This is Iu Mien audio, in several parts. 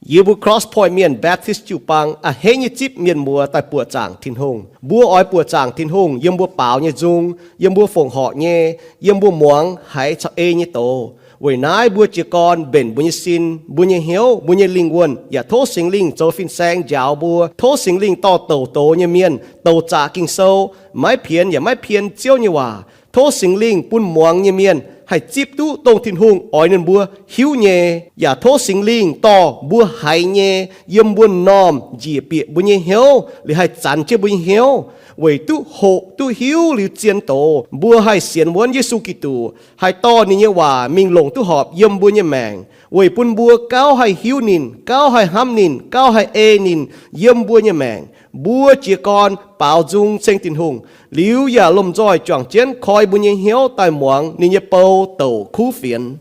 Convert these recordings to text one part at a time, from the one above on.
Yie mbuo Cross Point Mienh Baptist jiu-baang a'hneiv nyei zipv mienh muoz daaih buoqc zaangc Tin-Hungh. Mbuo oix buoqc zaangc Tin-Hungh yiem mbuo baaux nyei nzung, yiem mbuo fongc horc nyei, yiem mbuo muangx haiz caux ei nyei doz. Weic naaiv mbuo jiez gorn mbenc mbuo nyei sin, mbuo nyei hnyouv, mbuo nyei lingh wuonh, yaac tov Singx Lingh zoux fin-saeng njaaux mbuo. Tov Singx Lingh dorh douc doz nyei mienh, douc zaqc Ging-Sou, maiv pienx yaac maiv pien Ziouv nyei waac. Tov Singx Lingh bun muangx nyei mienh haih zipv duqv dongh Tin-Hungh oix ninh mbuo hiuv nyei, yaac tov Singx Lingh dorh mbuo haiz nyei yiem mbuo m'normh njiec bieqc mbuo nyei hnyouv, liuz haih zanx jienv mbuo nyei hnyouv, weic duqv hoqc duqv hiuv liuz zien doz, mbuo haih sienx wuonv Yesu Giduc, haih dorh ninh nyei waac mingh longc duqv horpc yiem mbuo nyei maengc, weic bun mbuo gauh haih hiuv ninh, gauh haih hnamv ninh, gauh haih ei ninh yiem mbuo nyei maengc. Mbuo jiez gorn baaux nzung ceng Tin-Hungh, liuz yaac lomh nzoih juangc jienv koi mbuo nyei hnyouv daaih muangx ninh nyei bou douc kuv fienx.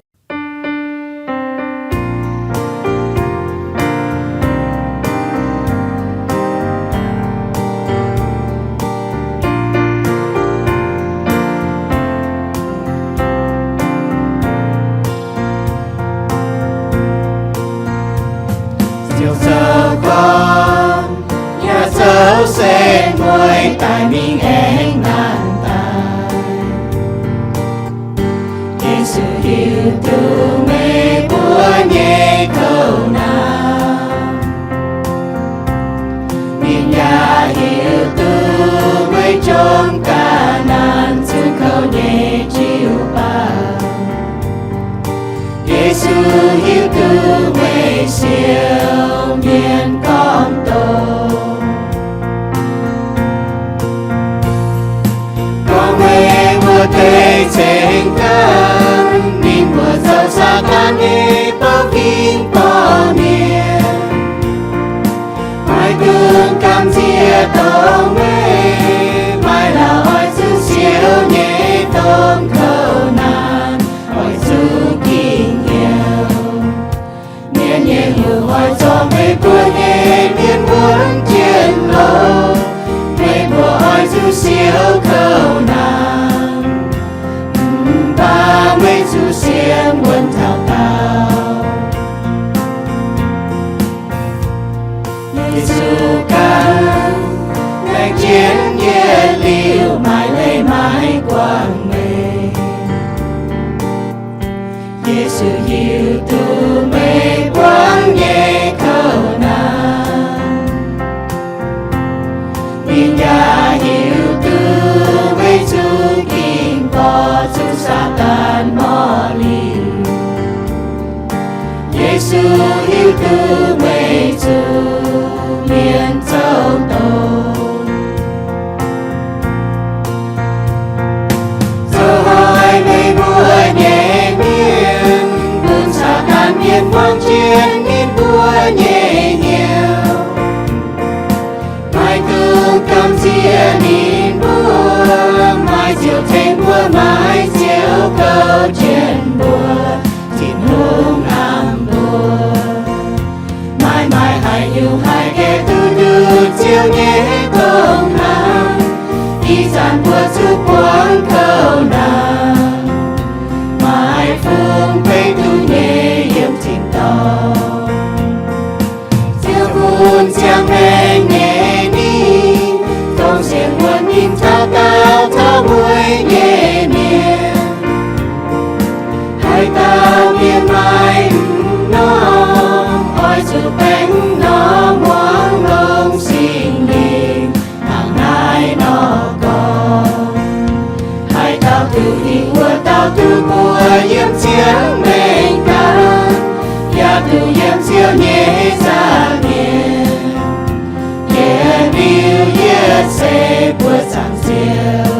Ziouv zoux gorn, yaac zoux se mueiz daaih mingh aengx nanc daaih. Yesu hiuv duqv meih mbuo nyei koux-naang. Ninh yaac hiuv duqv meih jomc ga'naanh zunh kouv nyei jiu-baang. Yesu hiuv duqv meih siou mienh gorngv doqc. Gorngv meih mbuo deix ceng-gaanv, ninh mbuo zoux Saadaan nyei bouv fingx borqv mienh. Maiv gunv gamh nziex dongh meih, maaih lauh oix zuqc siou nyei domh koux-naang, oix zuqc ging-youh. Mienh nyei hungh oix zorc meih mbuo nyei mienh wuonv jienv longx. Meih mbuo oix zuqc siou koux-naang, mv baac meih zuqc sienx wuonv taux daauh. Yesu ganh maengc jienv yietc liuz, maaih leiz-maiv guangc meih. Yesu hiuv duqv meih buangv nyei koux-naang. Ninh yaac hiuv duqv meih zuqc ging-borqc zuqc Saadaan morc liuc. Yesu hiuv duqv meih zuqc mienh zoux doz. Zoux hoic meih mbuo nyei mienh, bun Saadaan mienh muangx jienv ninh mbuo nyei hnyouv. Maiv dungx gamh nziex ninh mbuo, maaih Ziouv tengx mbuo, maaih Ziouv goux jienv mbuo, Tin-Hungh hnamv mbuo. Maaih maaih haaix nyungc haih gaeqv duqv nduqc Ziouv nyei dongh hnaangx. Ih zanc mbuo zuqc buangv koux-naang, maaih fungx beiv duqv nyei yiem tin-dorngh. Ziouv bun ziangh maengc nyei ninh, dongh sienx wuonv ninh taux daauh taux mueiz nyei mienh. Haaix dauh mienh maaih m'normh, oix zuqc baengh m'normh muangx longx Singx Lingh hnangv naaiv nor gorngv. Haaix dauh duqv hingh wuov dauh duqv mbuox yiem ziangh maengc ganh, yaac duqv yiem Ziouv nyei nza'hmien. Yietc liuz yietc seix buoqc zaangc Ziouv.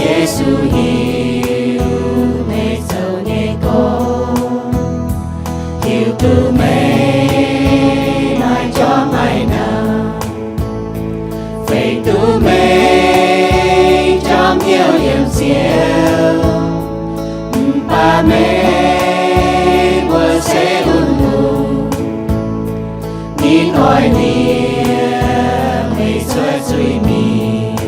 Yesu hiuv meih zoux nyei gorx, hiuv duqv meih maaih jorm maaih nouh, feix duqv meih jorm hnyouv yiem Ziouv. Mv baac meih mbuo se un-hungh, ninh oix liemh meih cuotv zuiz mingh.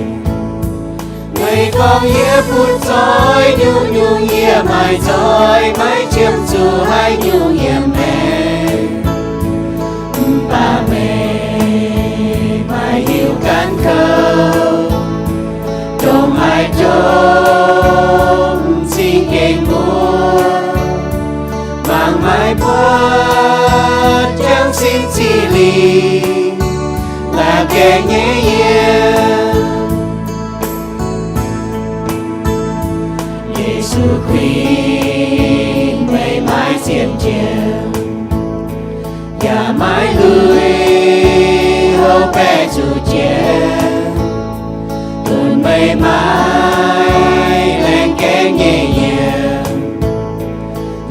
Meih gorngv, yie bun zoih nyungc-nyungc, yie maaih nzoih, maiv qiemx zuqc haaix nyungc yiem meih. Mv baac meih maaih hiuv ganh kouv, ndongc haaix jomc m'zing gengh mbuov, mangc maaih buotc jangv sin ziqc lingc, la'gaengh nyei yiem. Yesu Krist, meih maiv zien jiem, yaac maiv lui houv baeqc zuqc jiem, bun meih maaih laengz gaengh nyei yiem,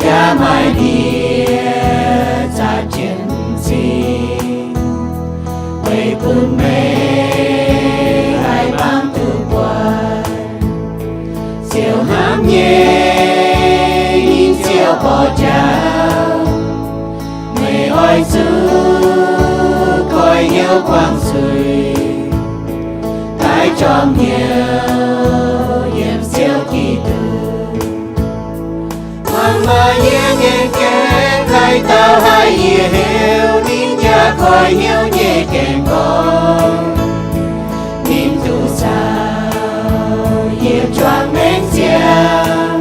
yaac maaih ndie zaqc jienv m'zing, weic bun meih haih baamh duqv buatc Ziouv hnamv nyei, ninh Ziouv borqv jauv. Meih oix zuqc goiv hnyouv buangh zuiz, daaih jorm hnyouv yiem Ziouv Giduc. Muangx maah! Yie nyei gaengh haaix dauh haih yietc heuc, ninh yaac goiv hnyouv nyei gaengh gorngv, ninh duqv caux yie juangc maengc ziangh.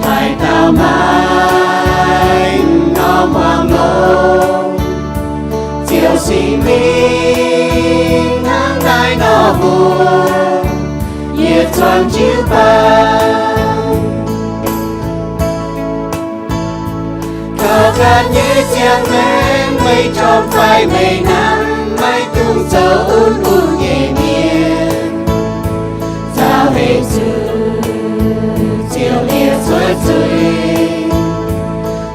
Haaix dauh maaih m'normh muangx longx Ziouv Singx Lingh hnangv naaiv nor mbuox, yietc zuangx jiu-baang. Gauh ganh nyei ziangh maengc meih jorm fai meih hnamv, maiv dungx zoux un-ungh nyei mienh. Zaauh heix zuqc Ziouv liepc cuotv zuiz,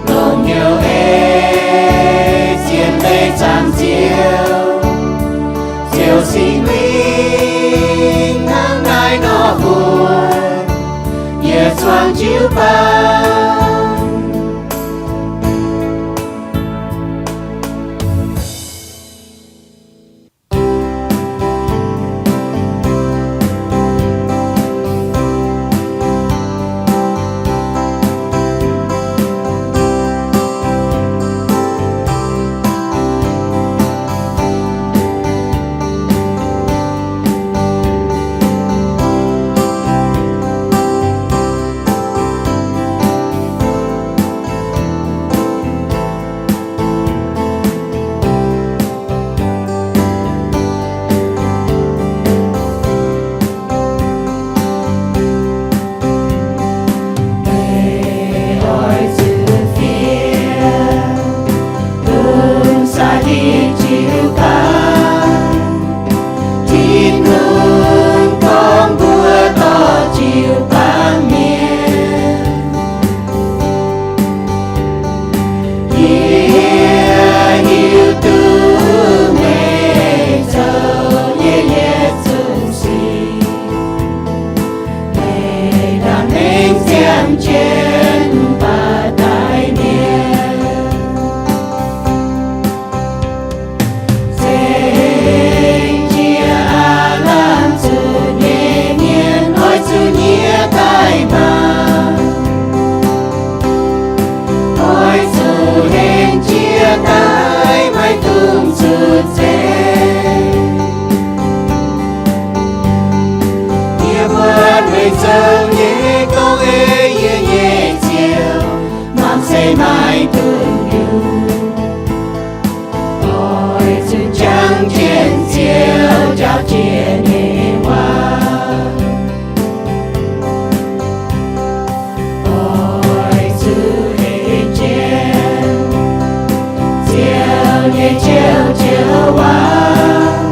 longc hnyouv ei zien leiz zaangc Ziouv. Ziouv Singx Lingh hnangv naaiv nor mbuox, yietc zuangx jiu-baang. Meih oix zuqc fiev bun saadix jiu-baang, Tin-Hungh gorngv mbuox dorh jiu-baang mienh. Yie hiuv duqv meih zoux yie yietc zungv sic. Meih ndaangc mengh ziangh jienv mv baac daic mienh. Zengc jiex aav lamh zuqc nyei mienh oix zuqc nyiex daaih maah! Oix zuqc hengx jiex daaih, maiv dungx zuqc zengc. Yie mbuo meih zoux nyei gong ei yie nyei Ziouv, mangc se maaih duqv yungh. Oix zuqc jangx jienv Ziouv njaaux jiex nyei waac. Oix zuqc ei jienv Ziouv nyei Ziouv joux waac.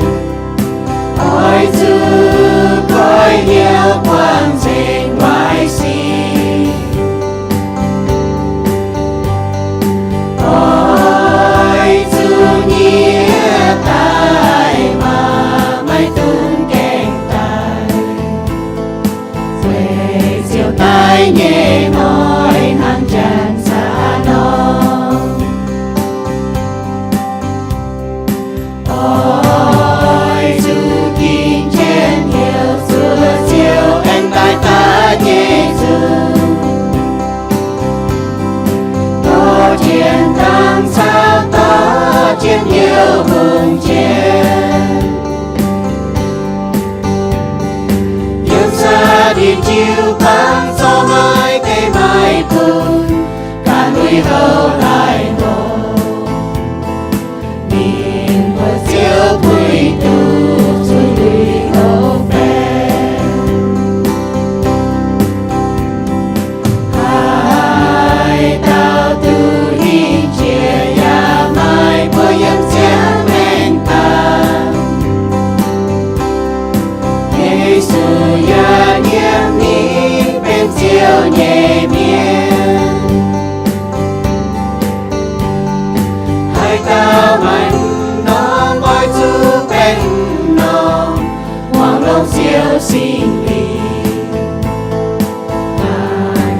Oix zuqc goiv hnyouv buangh Ziouv daaih nyei hnoi hnangv janx caux norm. Oix zuqc ginc jienv heuc zuqc Ziouv aengx daaih daaih nyei zuqc. Dorh jienv dangh caux dorh jienv hnyouv hungh jiex. Yiem za'dic jiu-baang zorqv maiv deix maiv bun ganh lui-houx daaih longc. Ninh mbuo ziouc puix duqv zuqc lui-houx baeng. Haaix dauh duqv hingh jiex yaac maaih mbuo yiem ziangh maengc daaih. Yesu yaac nyiemc ninh benx Ziouv nyei mienh. Haaix dauh maaih norm oix zuqc benx norm, muangx longx Ziouv Singx Lingh.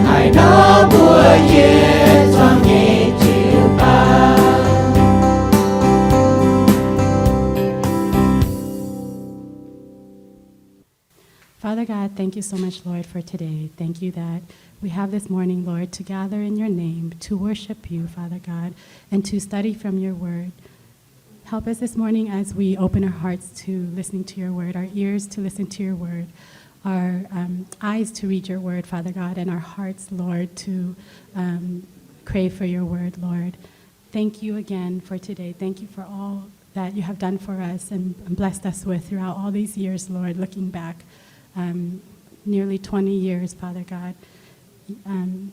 Haaix nor mbuo yietc zungv nyei jiu-baang. Father God, thank you so much, Lord, for today. Thank you that we have this morning, Lord, to gather in your name, to worship you, Father God, and to study from your word. Help us this morning as we open our hearts to listening to your word, our ears to listen to your word, our um, eyes to read your word, Father God, and our hearts, Lord, to um, crave for your word, Lord. Thank you again for today. Thank you for all that you have done for us and blessed us with throughout all these years, Lord, looking back um, nearly twenty years, Father God. Um,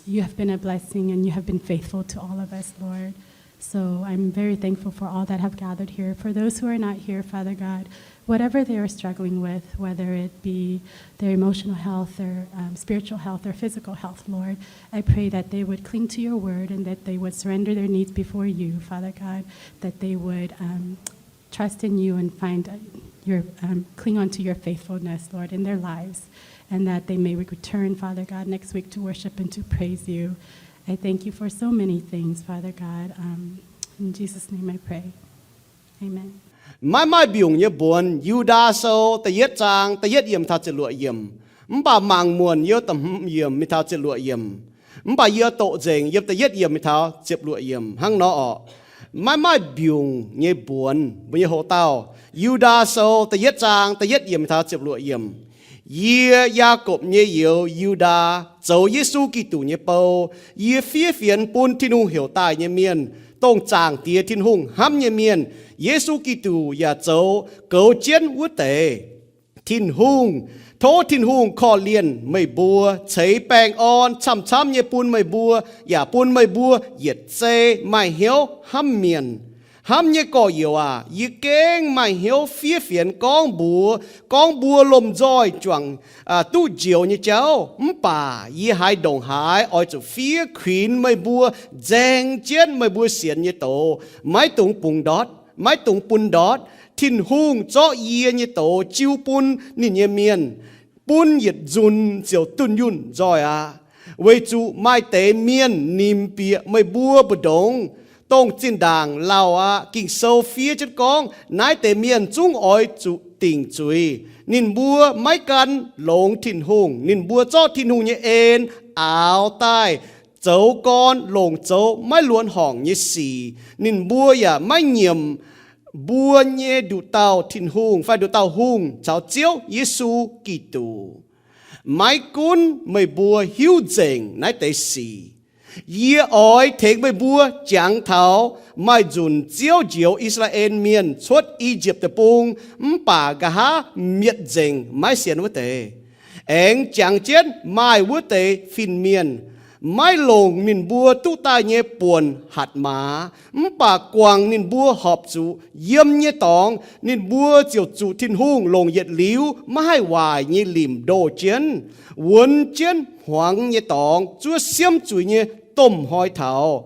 you have been a blessing and you have been faithful to all of us, Lord. So I'm very thankful for all that have gathered here. For those who are not here, Father God, whatever they are struggling with, whether it be their emotional health, their um, spiritual health, their physical health, Lord, I pray that they would cling to your word and that they would surrender their needs before you, Father God, that they would um, trust in you and find uh, your um, cling onto your faithfulness, Lord, in their lives, and that they may return, Father God, next week to worship and to praise you. I thank you for so many things, Father God. Um, in Jesus' name I pray. Amen. Maiv maaih mbiungc nyei mbuonx. Yu^ndaa Sou da'yietv zaang da'yietv yiemc taux ziepc luoqc yiemc. Mv baac mangc muonc yiem da'hmz yiemc mingh taux ziepc luoqc yiemc. Mv baac yie doqc nzengc yiem da'yietv yiemc mingh taux ziepc luoqc yiemc hnangv nor orqc. Maiv maaih mbiungc nyei mbuonx. Mbuo nyei hoc-dauh, Yu^ndaa Sou da'yietv zaang da'yietv yiemc mingh taux ziepc luoqc yiemc. Yie, Yaakopv nyei youz, Yu^ndaa, zoux Yesu Giduc nyei bou. Yie fiev fienx bun Tin-Hungh heuc daaih nyei mienh, dongh Zaangc Diex Tin-Hungh hnamv nyei mienh. Yesu Giduc yaac zoux goux jienv wuov deix. Tin-Hungh, tov Tin-Hungh korv-lienh meih mbuo, ceix baengh orn camv-camv nyei bun meih mbuo, yaac bun meih mbuo yietc zei maaih hnyouv hnamv mienh. Hnamv nyei gorx-youz aac, yie gengh maaih hnyouv fiev fienx gorngv mbuox, gorngv mbuo lomh nzoih juangc duqv njoux nyei jauv. Mv baac yie haiz ndongc haaix oix zuqc fiev kuinx meih mbuo, nzaeng jienv meih mbuo sienx nyei doz, maiv dungx bungx ndortv, maiv dungx bun ndortv. Tin-Hungh zorqv yie nyei doz jiu bun ninh nyei mienh, bun yietc nzunc ziouc dunh yunh nzoih aqv. Weic zuqc maaih deix mienh nimc bieqc meih mbuo mbu'ndongx, dongh zinh ndaangc lauh aqv. Ging-Sou fiev jienv gorngv, naaiv deix mienh zungv oix zuqc dingc zuiz. Ninh mbuo maiv gan longx Tin-Hungh. Ninh mbuo zorqv Tin-Hungh nyei en aaux daaih zoux gorn, longc zoux maiv luonx horngc nyei sic. Ninh mbuo yaac maiv nyiemc mbuo nyei nduqc dauh Tin-Hungh fai nduqc dauh hungh caux Ziouv Yesu Giduc. Maiv gunv meih mbuo hiuv nzengc naaiv deix sic, yie oix tengx meih mbuo jangx taux maaih nzunc Ziouv njoux I^saa^laa^en Mienh cuotv I^yipv Deic-Bung mv baac nqa'haav mietc nzengc maiv sienx wuov deix. Aengx jangx jienv maaih wuov deix fin-mienh maiv longc ninh mbuo duqv daaih nyei buonc hatc maaz, mv baac guangc ninh mbuo horpc zuqc yiem nyei dorngx, ninh mbuo ziouc zuqc Tin-Hungh longc yietc liuz maiv haih waaic nyei limc ndoh jienv, wuonx jienv hmuangx nyei dorngx, zuov siemv zuiz nyei domh hnoi taux.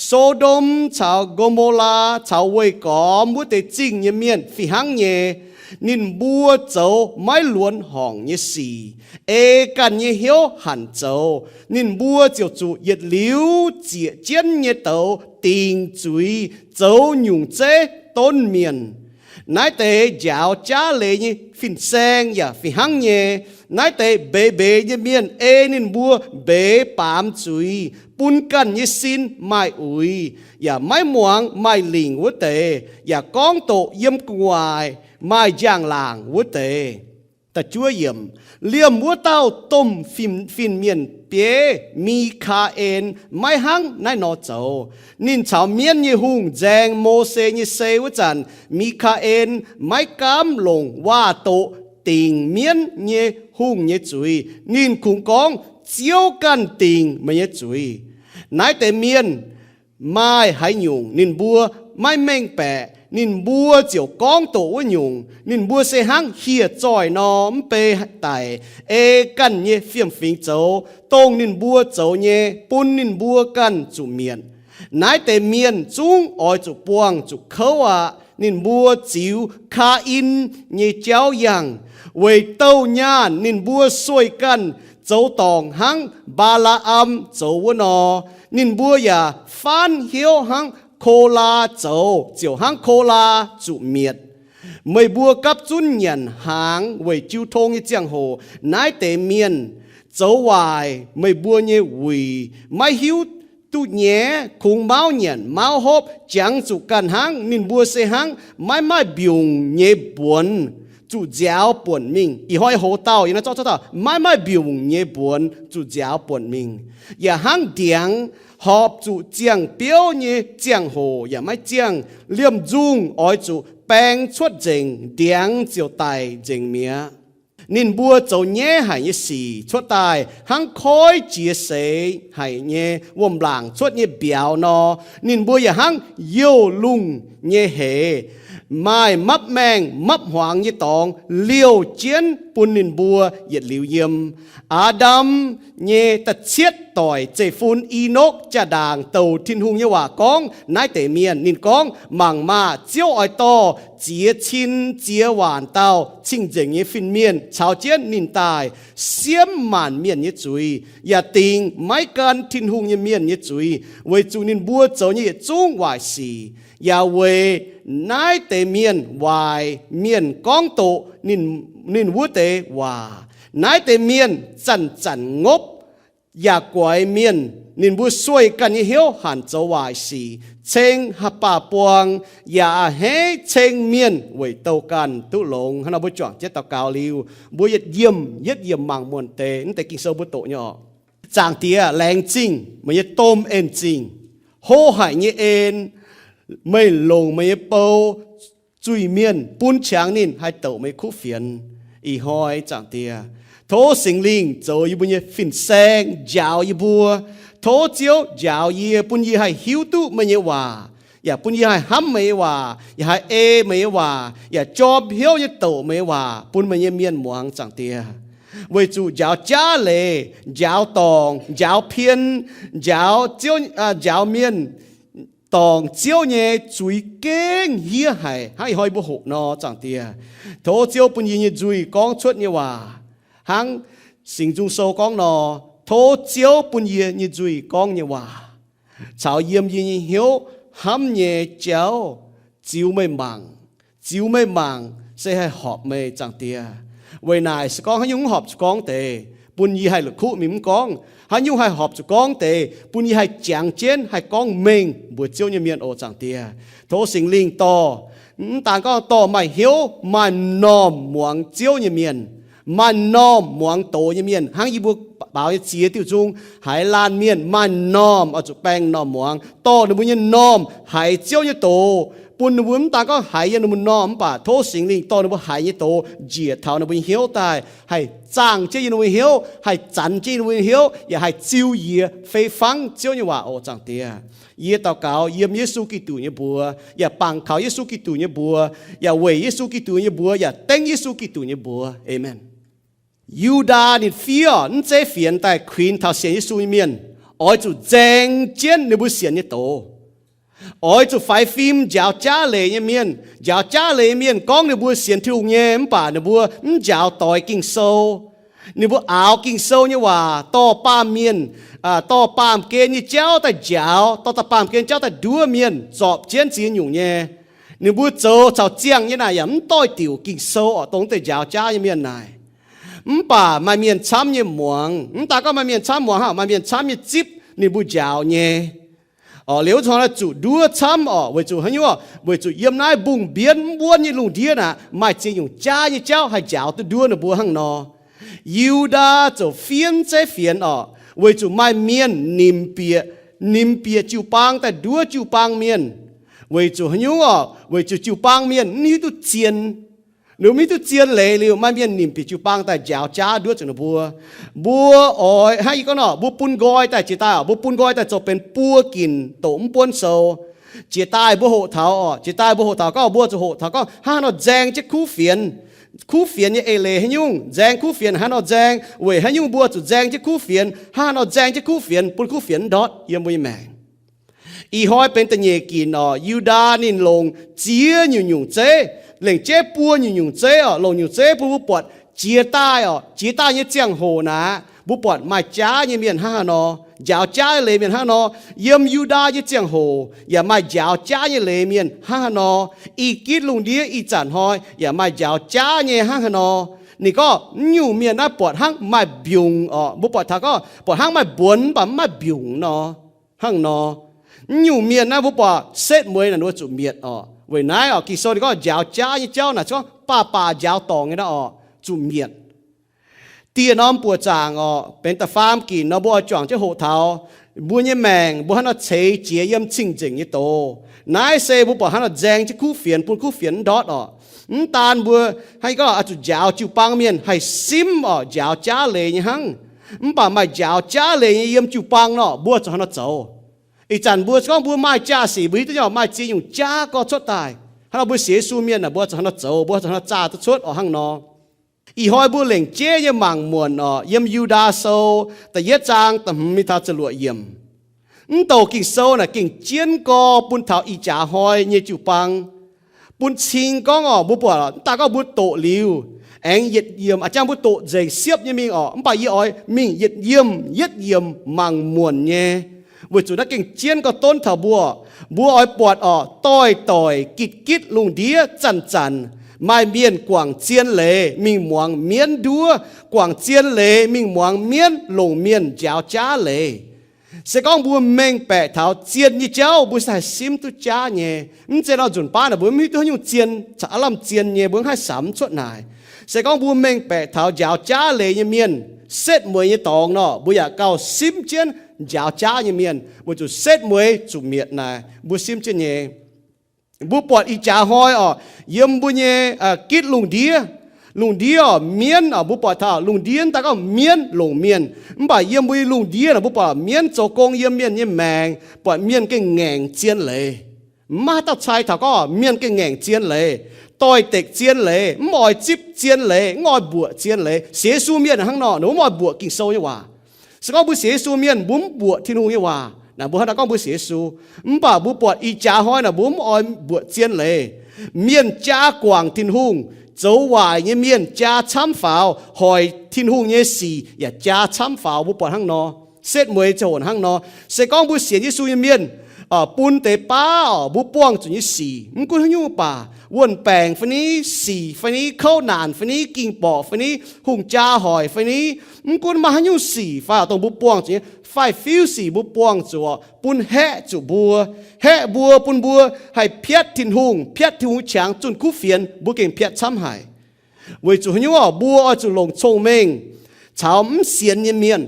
So^ndom caux Go^mo^laa caux weih gormx wuov deix zingh nyei mienh fih hnangv nyei. Ninh mbuo zoux maiv luonx horngc nyei sic, ei ganh nyei hnyouv hanc zoux, ninh mbuo ziouc zuqc yietc liuz zieqc jienv nyei douz dingc zuiz zoux nyungc zeiv donv mienh. Naaiv deix njaaux jaav leiz nyei fin-saeng yaac fih hnangv nyei. Naaiv deix mbeix mbeix nyei mienh ei ninh mbuo mbeix baamz zuiz, bun ganh nyei sin maaih uix, yaac maiv muangx maaih lingc wuov deix, yaac gorngv doqc yiem gu'nguaaic maaih njang-laangc wuov deix. Liemh wuov dauh domh fin-mienh bieiv, Mi^kaa^en, maiv hnangv naaiv nor zoux. Ninh caux mienv nyei hungh nzaeng Mose nyei sei wuov zanc, Mi^kaa^en maiv gaamv longc waac-doqc dingc mienv nyei hungh nyei zuiz. Ninh kungx gorngv, Ziouv ganh dingc meih nyei zuiz. Naaiv deix mienh maaih haaix nyungc ninh mbuo maiv mengh baeqc, ninh mbuo ziouc gorngv doqc wuov nyungc. Ninh mbuo se hnangv hieh zoih nor mv bei daic, ei ganh nyei fiem-fingx zoux, dongh ninh mbuo zoux nyei bun ninh mbuo ganh zuqc mietc. Naaiv deix mienh zungv oix zuqc buangh zuqc kouv aqv. Ninh mbuo ziux Kaa^in nyei jauv yangh. Weic douh nyaanh ninh mbuo sueih ganh zoux dorngc hnangv Mbaa^laa^am zoux wuov nor. Ninh mbuo yaac faanv hnyouv hnangv Kolaa zoux, ziouc hnangv Kolaa zuqc mietc. Meih mbuo gapv zunv nyanc hnaangx weic jiu tong nyei ziangh hoc naaiv deix mienh zoux waaic meih mbuo nyei wuic, maiv hiuv duqv nyaiv, kungx mauv nyanc mauv hopv, jangx zuqc ganh hnangv. Ninh mbuo se hnangv maiv maaih mbiungc nyei mbuonx zuqc nziaaux buonc mingh. Ih hnoi hoz dauh yiem naaiv zorqv, zorqv dauh maiv maaih mbiungc nyei mbuonx zuqc nziaaux buonc mingh, yaac hnangv ndiangx horpc zuqc ziangh biouv nyei ziangh hoc yaac maiv ziangh. Liemh nzungh oix zuqc baeng cuotv nzengc, ndiangx ziouc daic nzengc mi'aqv. Ninh mbuo zoux nyaiv haic nyei sic cuotv daaih hnangv koiv jiex seix haic nyei wuom-laangc cuotv nyei mbiauz nor. Ninh mbuo yaac hnangv youh lungh nyei heix, maaih mapv maengh mapv hmuangx nyei dorngx liouh jienv bun ninh mbuo yietc liuz yiem. Aa^ndam nyei da'cietv doic zeiv-fun, Enokv, jaa-ndaangc douc Tin-Hungh nyei waac gorngv naaiv deix mienh. Ninh gorngv, Mangc maah! Ziouv oix dorh ziex cin ziex waanc dauh cing-nzengc nyei fin-mienh caux jienv ninh daaih, siemv maanc mienh nyei zuiz, yaac dingc maiv gan Tin-Hungh nyei mienh nyei zuiz, weic zuqc ninh mbuo zoux nyei yietc zungv waaic sic, yaac weic naaiv deix mienh waaic mienh gorngv doqc ninh wuov deix waac. Naaiv deix mienh zanc-zanc ngopv yaac guaix mienh. Ninh mbuo sueih ganh nyei hnyouv hanc zoux waaic sic, ceng Haav^baa Buang, yaac a'hneiv ceng mienh weic douh ganh duqv longx. Hnangv nor mbuo juangc jienv daux gaux liuz, mbuo yietc yiemc yietc yiemc mangc muonc deix naaiv deix Ging-Sou mbuo doqc nyei oc. Zaangc Diex, laengz zingh meih nyei domh en-zingh, hlo haic nyei en. Meih longc meih nyei bou zuiz-mienh bun qangx ninh haih douc meih kuv fienx. Ih hnoi Zaangc Diex, tov Singx Lingh zoux yie mbuo nyei fin-saeng njaaux yie mbuo. Tov Ziouv njaaux yie, bun yie haih hiuv duqv meih nyei waac, yaac bun yie haih hnamv meih nyei waac, yaac haih ei meih nyei waac, yaac jorm hnyouv nyei douc meih nyei waac bun meih nyei mienh muangx, Zaangc Diex. Weic zuqc njaaux jaav leiz, njaaux dorngc, njaaux pien, njaaux Ziouv, njaaux mienh, dorngc Ziouv nyei zuiz gengh hniev haic hnangv ih hnoi yie mbuo hoqc nor, Zaangc Diex. Tov Ziouv bun yie nyei nzuih gorngv cuotv nyei waac hnangv Singx Nzung Sou gorngv nor. Tov Ziouv bun yie nyei nzuih gorngv nyei waac caux yiem yie nyei hnyouv hnamv nyei jauv ziux meih mangc. Ziux meih mangc se haih horpc meih, Zaangc Diex. Weic naaic se gorngv haaix nyungc mv horpc zuqc gorngv deix, bun yie haih la'kuqv mingh mv gorngv. Haaix nyungc haih horpc zuqc gorngv deix, bun yie haih jangx jienv haih gorngv mengh mbuox Ziouv nyei mienh oc, Zaangc Diex. Tov Singx Lingh dorh, mv daan gorngv dorh maaih hnyouv maaih m'normh muangx Ziouv nyei mienh, maaih m'normh muangx doz nyei mienh, hnangv yie mbuo baaux nyei ziex diuh nzung haiz laanh mienh maaih m'normh oix zuqc baeng m'normh muangx, dorh ninh mbuo nyei m'normh haiz Ziouv nyei doz, bun ninh mbuo mv daan gorngv haiz yiem ninh mbuo m'normh mv baac tov Singx Lingh dorh ninh mbuo haiz nyei doz njiec taux ninh mbuo nyei hnyouv daaih, haih zaangh jienv yiem ninh mbuo nyei hnyouv, haih zanx jienv yiem ninh mbuo nyei hnyouv, yaac haih ziux yie fei fangv Ziouv nyei waac oc, Zaangc Diex. Yie daux gaux yiem Yesu Giduc nyei mbuox, yaac bangc kaux Yesu Giduc nyei mbuox, yaac weic Yesu Giduc nyei mbuox, yaac dengv Yesu Giduc nyei mbuox. Aamen. Yu^ndaa ninh fiev mv zeiz fienx daaih kuinx taux sienx Yesu nyei mienh, oix zuqc nzaeng jienv ninh mbuo sienx nyei doz. Oix zuqc faix fim njaaux jaav leiz nyei mienh. Njaaux jaav leiz nyei mienh gorngv ninh mbuo sienx Tin-Hungh nyei, mv baac ninh mbuo mv njaaux doix Ging-Sou. Ninh mbuo aaux Ging-Sou nyei waac dorh baamh mienh, dorh baamh gen nyei jauv daaih njaaux, dorh baamh gen jauv daaih nduov mienh, zorpc jienv ziex nyungc nyei. Ninh mbuo zoux caux ziangh nyei naaic yaac mv doix diuc Ging-Sou oc, dongh deix njaaux jaav nyei mienh naaic. Mv baac maaih mienh camv nyei muangx, mv daaih gorngv maaih mienh camv muangx hnangv, maaih mienh camv nyei zipv ninh mbuo njaaux nyei. Liuz zuqc naaiv zuqc nduov camv oc, weic zuqc haaix nyungc? Weic zuqc yiem naaiv mbungh mbienv mv wuonv nyei lungh ndiev naaic maaih ziex nyungc jaav nyei jauv haih njaaux duqv nduov ninh mbuo hnangv nor. Yiudaa ziouc fienv zeiv fienx oc, weic zuqc maaih mienh nimc bieqc, nimc bieqc jiu-baang daaih nduov jiu-baang mienh. Weic zuqc haaix nyungc oc? Weic zuqc jiu-baang mienh mv hiuv duqv zien. Ninh mbuo mv hiuv duqv zien leiz liuz, maaih mienh nimc bieqc jiu-baang daaih njaaux jaav nduov zuqc ninh mbuo. Mbuo oix hnangv yie gorngv nor, mbuo bun nqoi daaih jiex daaih oc, mbuo bun nqoi daaih zoux benx buo ginc doqc mv buonv sou. Jiex daaih mbuo hoqc taux oc, jiex daaih mbuo hoqc taux gorngv, mbuo zuqc hoqc taux gorngv hnangv haaix nor nzaeng jienv kuv fienx. Kuv fienx nyei eix leiz haaix nyungc? Nzaeng kuv fienx hnangv haaix nor nzaeng? Weic haaix nyungc mbuo zuqc nzaeng jienv kuv fienx? Hnangv haaix nor nzaeng jienv kuv fienx bun kuv fienx mv ndortv yiem mbuo nyei maengc? Ih hnoi benx da'nyeic ginc oc, Yu^ndaa ninh longc ziex nyungc-nyungc zeiv, lengc jeiv buo nyungc-nyungc zeiv oc, longc nyungc zeiv bun mbuo buatc jiex daaih oc, jiex daaih nyei ziangh hoc naaic, mbuo buatc maaih jaav nyei mienh hnangv haaix nor, njaaux jaav leiz mienh hnangv haaix nor. Yiem Yu^ndaa nyei ziangh hoc yaac maaih njaaux jaav nyei leiz mienh hnangv haaix nor. Ih gitv lungh ndiev ih zanc hnoi yaac maaih njaaux jaav nyei hnangv haaix nor. Ninh gorngv mv nyungc mienh naaiv buatc hnangv maaih mbiungc oc, mbuo buatc taux gorngv buatc hnangv maaih mbuonx mv baac mv maaih mbiungc nor. Hnangv nor, mv nyungc mienh naaiv mbuo buatc setv mueiz naaic ninh mbuo zuqc mietc oc. Weic naaiv oc, Ging-Sou ninh gorngv njaaux jaav nyei jauv naaic gorngv baac baac njaaux dorngc nyei naaiv oc, zuqc mietc. Dieh norm buoqc zaangc oc, benx da'faam ginc nor mbuo oix juangc jienv hoqc taux mbuo nyei maengc mbuo hnangv nor ceix jiez yiem cing-nzengc nyei doz. Naaiv se mbuo buatc hnangv nor nzaeng jienv kuv fienx bun kuv fienx mv ndortv oc. Mv daan mbuo hnangv gorngv oix zuqc njaaux jiu-baang mienh haih simv oc, njaaux jaav leiz nyei hnangv. Mv baac maaih njaaux jaav leiz nyei yiem jiu-baang nor, mbuo zuqc hnangv nor zoux. Ih zanc mbuo se gorngv mbuo maaih jaa-sic, mbuo hiuv duqv nyei oc, maaih ziex nyungc jaav gorx cuotv daaih. Hnangv nor mbuo sienx Yesu mienh naaic, mbuo zuqc hnangv nor zoux, mbuo zuqc hnangv nor zaah duqv cuotv oc hnangv nor. Ih hnoi mbuo lengc jeiv nyei mangc muonc oc, yiem Yu^ndaa Sou da'yietv zaang da'hmz mingh taux ziepc luoqc yiemc. Mv douc Ging-Sou naaic gengh jienv gorx bun taux ih jaax hnoi nyei jiu-baang, bun cing gorngv oc, mbuo buatc mv daaih gorngv mbuo doqc liuz, aengx yietc yiemc a'jang mbuo doqc nzengc siepv nyei mingh oc. Mv baac yie oix mingh yietc yiemc yietv yiemc mangc muonc nyei, weic zuqc naaiv gengh jienv gorx donv taux mbuo. Mbuo oix buatc oc, doix-doic gitv-gitv lungh ndiev zanc-zanc maaih mienh guangc zien leiz mingh muangx mienv nduov, guangc zien leiz mingh muangx mienv longc mienh njaaux jaav leiz. Se gorngv mbuo mengh baeqc taux zien nyei jauv, mbuo se haih simv duqv jaav nyei. Mv zeiz nor nzunc baav naaic mbuo mv hiuv duqv haaix nyungc zien, caux aav lamh zien nyei, mbuo mv haih samx cuotv naaic. Se gorngv mbuo mengh baeqc taux njaaux jaav leiz nyei mienh, setv mueiz nyei dorngx nor, mbuo yaac gauh simv jienv njaaux jaav nyei mienh, weic zuqc setv mueiz zuqc mietc naaic mbuo simv jienv nyei. Mbuo buatc ih jaax hnoi oc, yiem mbuo nyei gitv lungh ndiev, lungh ndiev oc, mienv oc, mbuo buatc taux lungh ndiev daaih gorngv mienv longc mienh. Mv baac yiem mbuo nyei lungh ndiev naaic mbuo buatc mienv zoux gong yiem mienh nyei maengc, buatc mienh gengh ngaengc zien leiz. Mv maaih haaix dauh cai taux gorngv mienh gengh ngaengc zien leiz, doix-dekc zien leiz, mv oix zipv zien leiz, mv oix mbuoqc zien leiz. Sienx Yesu mienh hnangv nor, ninh mbuo mv oix mbuoqc Ging-Sou nyei waac. Se gorngv mbuo sienx Yesu mienh mbuo mv mbuoqc Tin-Hungh nyei waac naaic, mbuo hnangv naaiv gorngv mbuo sienx Yesu. Mv baac mbuo buatc ih jaax hnoi naaic mbuo mv oix mbuoqc zien leiz. Mienh jaa guangc Tin-Hungh, zoux waaic nyei mienh jaa camv faaux, hoic Tin-Hungh nyei sic yaac jaa camv faaux, mbuo buatc hnangv nor. Setv mueiz ziangh hoc hnangv nor. Se gorngv mbuo sienx Yesu nyei mienh bun deix baav oc, mbuo buangh zuqc nyei sic, mv gunv haaix nyungc baac, wuon-baengc fai ni, sic fai ni, kouv naanc fai ni, ging-borqc fai ni, hungh jaa hoic fai ni, mv gunv maaih haaix nyungc sic fai oc, dongh mbuo buangh zuqc nyei faix-fiuv sic mbuo buangh zuqc, bun haeqv zuqc mbuo, haeqv mbuo, bun mbuo haih piatv Tin-Hungh, piatv Tin-Hungh qangx zunh kuv fienx, mbuo gengh piatv camv haic. Weic zuqc haaix nyungc oc? Mbuo oix zuqc longc cong-mengh caux mv sienx nyei mienh.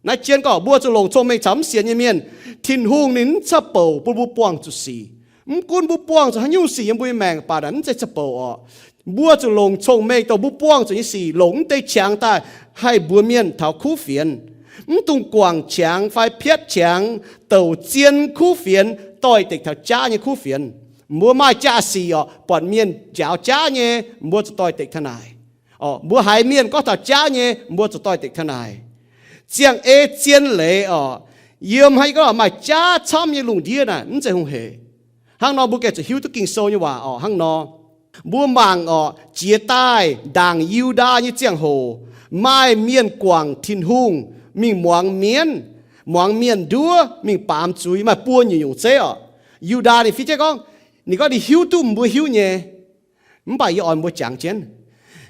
Naaiv jienv gorngv mbuo zuqc longc cong-mengh caux mv sienx nyei mienh. Tin-Hungh ninh mv caqv-bouc bun mbuo buangh zuqc sic. Mv gunv mbuo buangh zuqc haaix nyungc sic yiem mbuo nyei maengc baac naaic mv zeiz caqv-bouc oc. Mbuo zuqc longc cong-mengh dongh mbuo buangh zuqc nyei sic, longc mv deix qangx daaih haih mbuox mienh taux kuv fienx. Mv dungx guangc qangx fai piatv qangx douc zien kuv fienx doix-dekc taux jaav nyei kuv fienx. Mbuo maaih jaa-sic oc, buatc mienh njaaux jaav nyei, mbuo zuqc doix-dekc taux naaic. Mbuo haiz mienh gorngv taux jaav nyei, mbuo zuqc doix-dekc taux naaic. Ziangh ei zien leiz oc, Yiem haaix gorngv maaih jaav camv nyei lungh ndiev naaic mv zeiz hungh heic. Hnangv nor mbuo gengh zuqc hiuv duqv Ging-Sou nyei waac orqc. Hnangv nor mbuo mangc orqc, jiex daaih ndaangc Yu^ndaa nyei ziangh hoc, maaih mienh guangc Tin-Hungh mingh muangx mienv, muangx mienh nduov, mingh baamz zuiz, maaih buo nyungc-nyungc zeiv orqc. Yu^ndaa ninh fiev jienv gorngv, ninh gorngv ninh hiuv duqv mbuo hiuv nyei. Mv baac yie oix mbuo jangx jienv.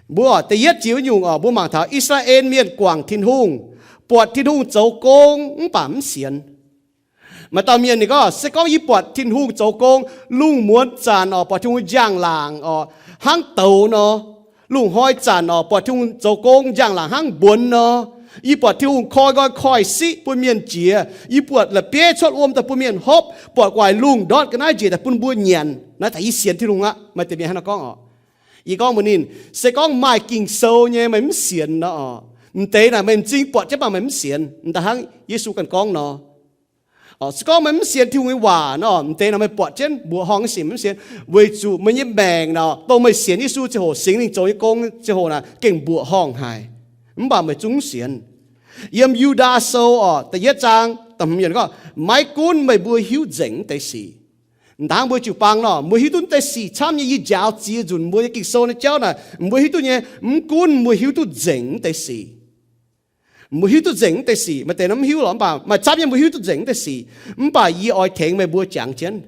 Mbuo da'yietv jiex wuov nyungc orqc, mbuo mangc taux I^saa^laa^en Mienh guangc Tin-Hungh, buatc Tin-Hungh zoux gong mv baac mv sienx. Maaih dauh mienh ninh gorngv, se gorngv yie buatc Tin-Hungh zoux gong, lungh muonz zanc orqc, buatc Tin-Hungh njang-laangc orqc, hnangv douz nor, lungh hnoi zanc orqc, buatc Tin-Hungh zoux gong njang-laangc hnangv mbuonx nor, yie buatc Tin-Hungh koi nqoi koi siqv bun mienh jiex, yie buatc la'bieiv cuotv wuom daaih bun mienh hopv, buatc gu'nguaaic lungh ndortv ga'naaiv njiec daaih bun mbuo nyanc, naaiv daaih yie sienx Tin-Hungh aqv. Maaih deix mienh hnangv nor gorngv orqc. Yie gorngv mbuox ninh, se gorngv maaih Ging-Sou nyei meih mv sienx nor orqc, m'deix naaic meih m'zing buatc jienv baac meih mv sienx. M'daaih hnangv Yesu ganh gorngv nor, se gorngv meih mv sienx Tin-Hungh nyei waac nor, m'deix naaic meih buatc jienv mbuoqc horngh sic mv sienx, weic zuqc meih nyei maengc nor, dongh meih sienx Yesu ziangh hoc, Singx Lingh zoux nyei gong ziangh hoc naaic gengh mbuoqc horngh haic, mv baac meih zungv mv sienx. Yiem Yu^ndaa Sou orqc, da'yietv zaang da'hmz yiemc gorngv, maiv gunv meih mbuo hiuv nzengc mv deix sic. M'daaih hnangv mbuo jiu-baang nor, mbuo hiuv duqv mv deix sic camv nyei. Yie njaaux ziex nzunc mbuo nyei Ging-Sou nyei jauv naaic, mbuo hiuv duqv nyei, mv gunv mbuo hiuv duqv nzengc mv deix sic. Mbuo hiuv duqv nzengc mv deix sic, maaih deix nor mv hiuv lorqc, mv baac maaih camv nyei mbuo hiuv duqv nzengc mv deix sic. Mv baac yie oix tengx meih mbuo jangx jienv.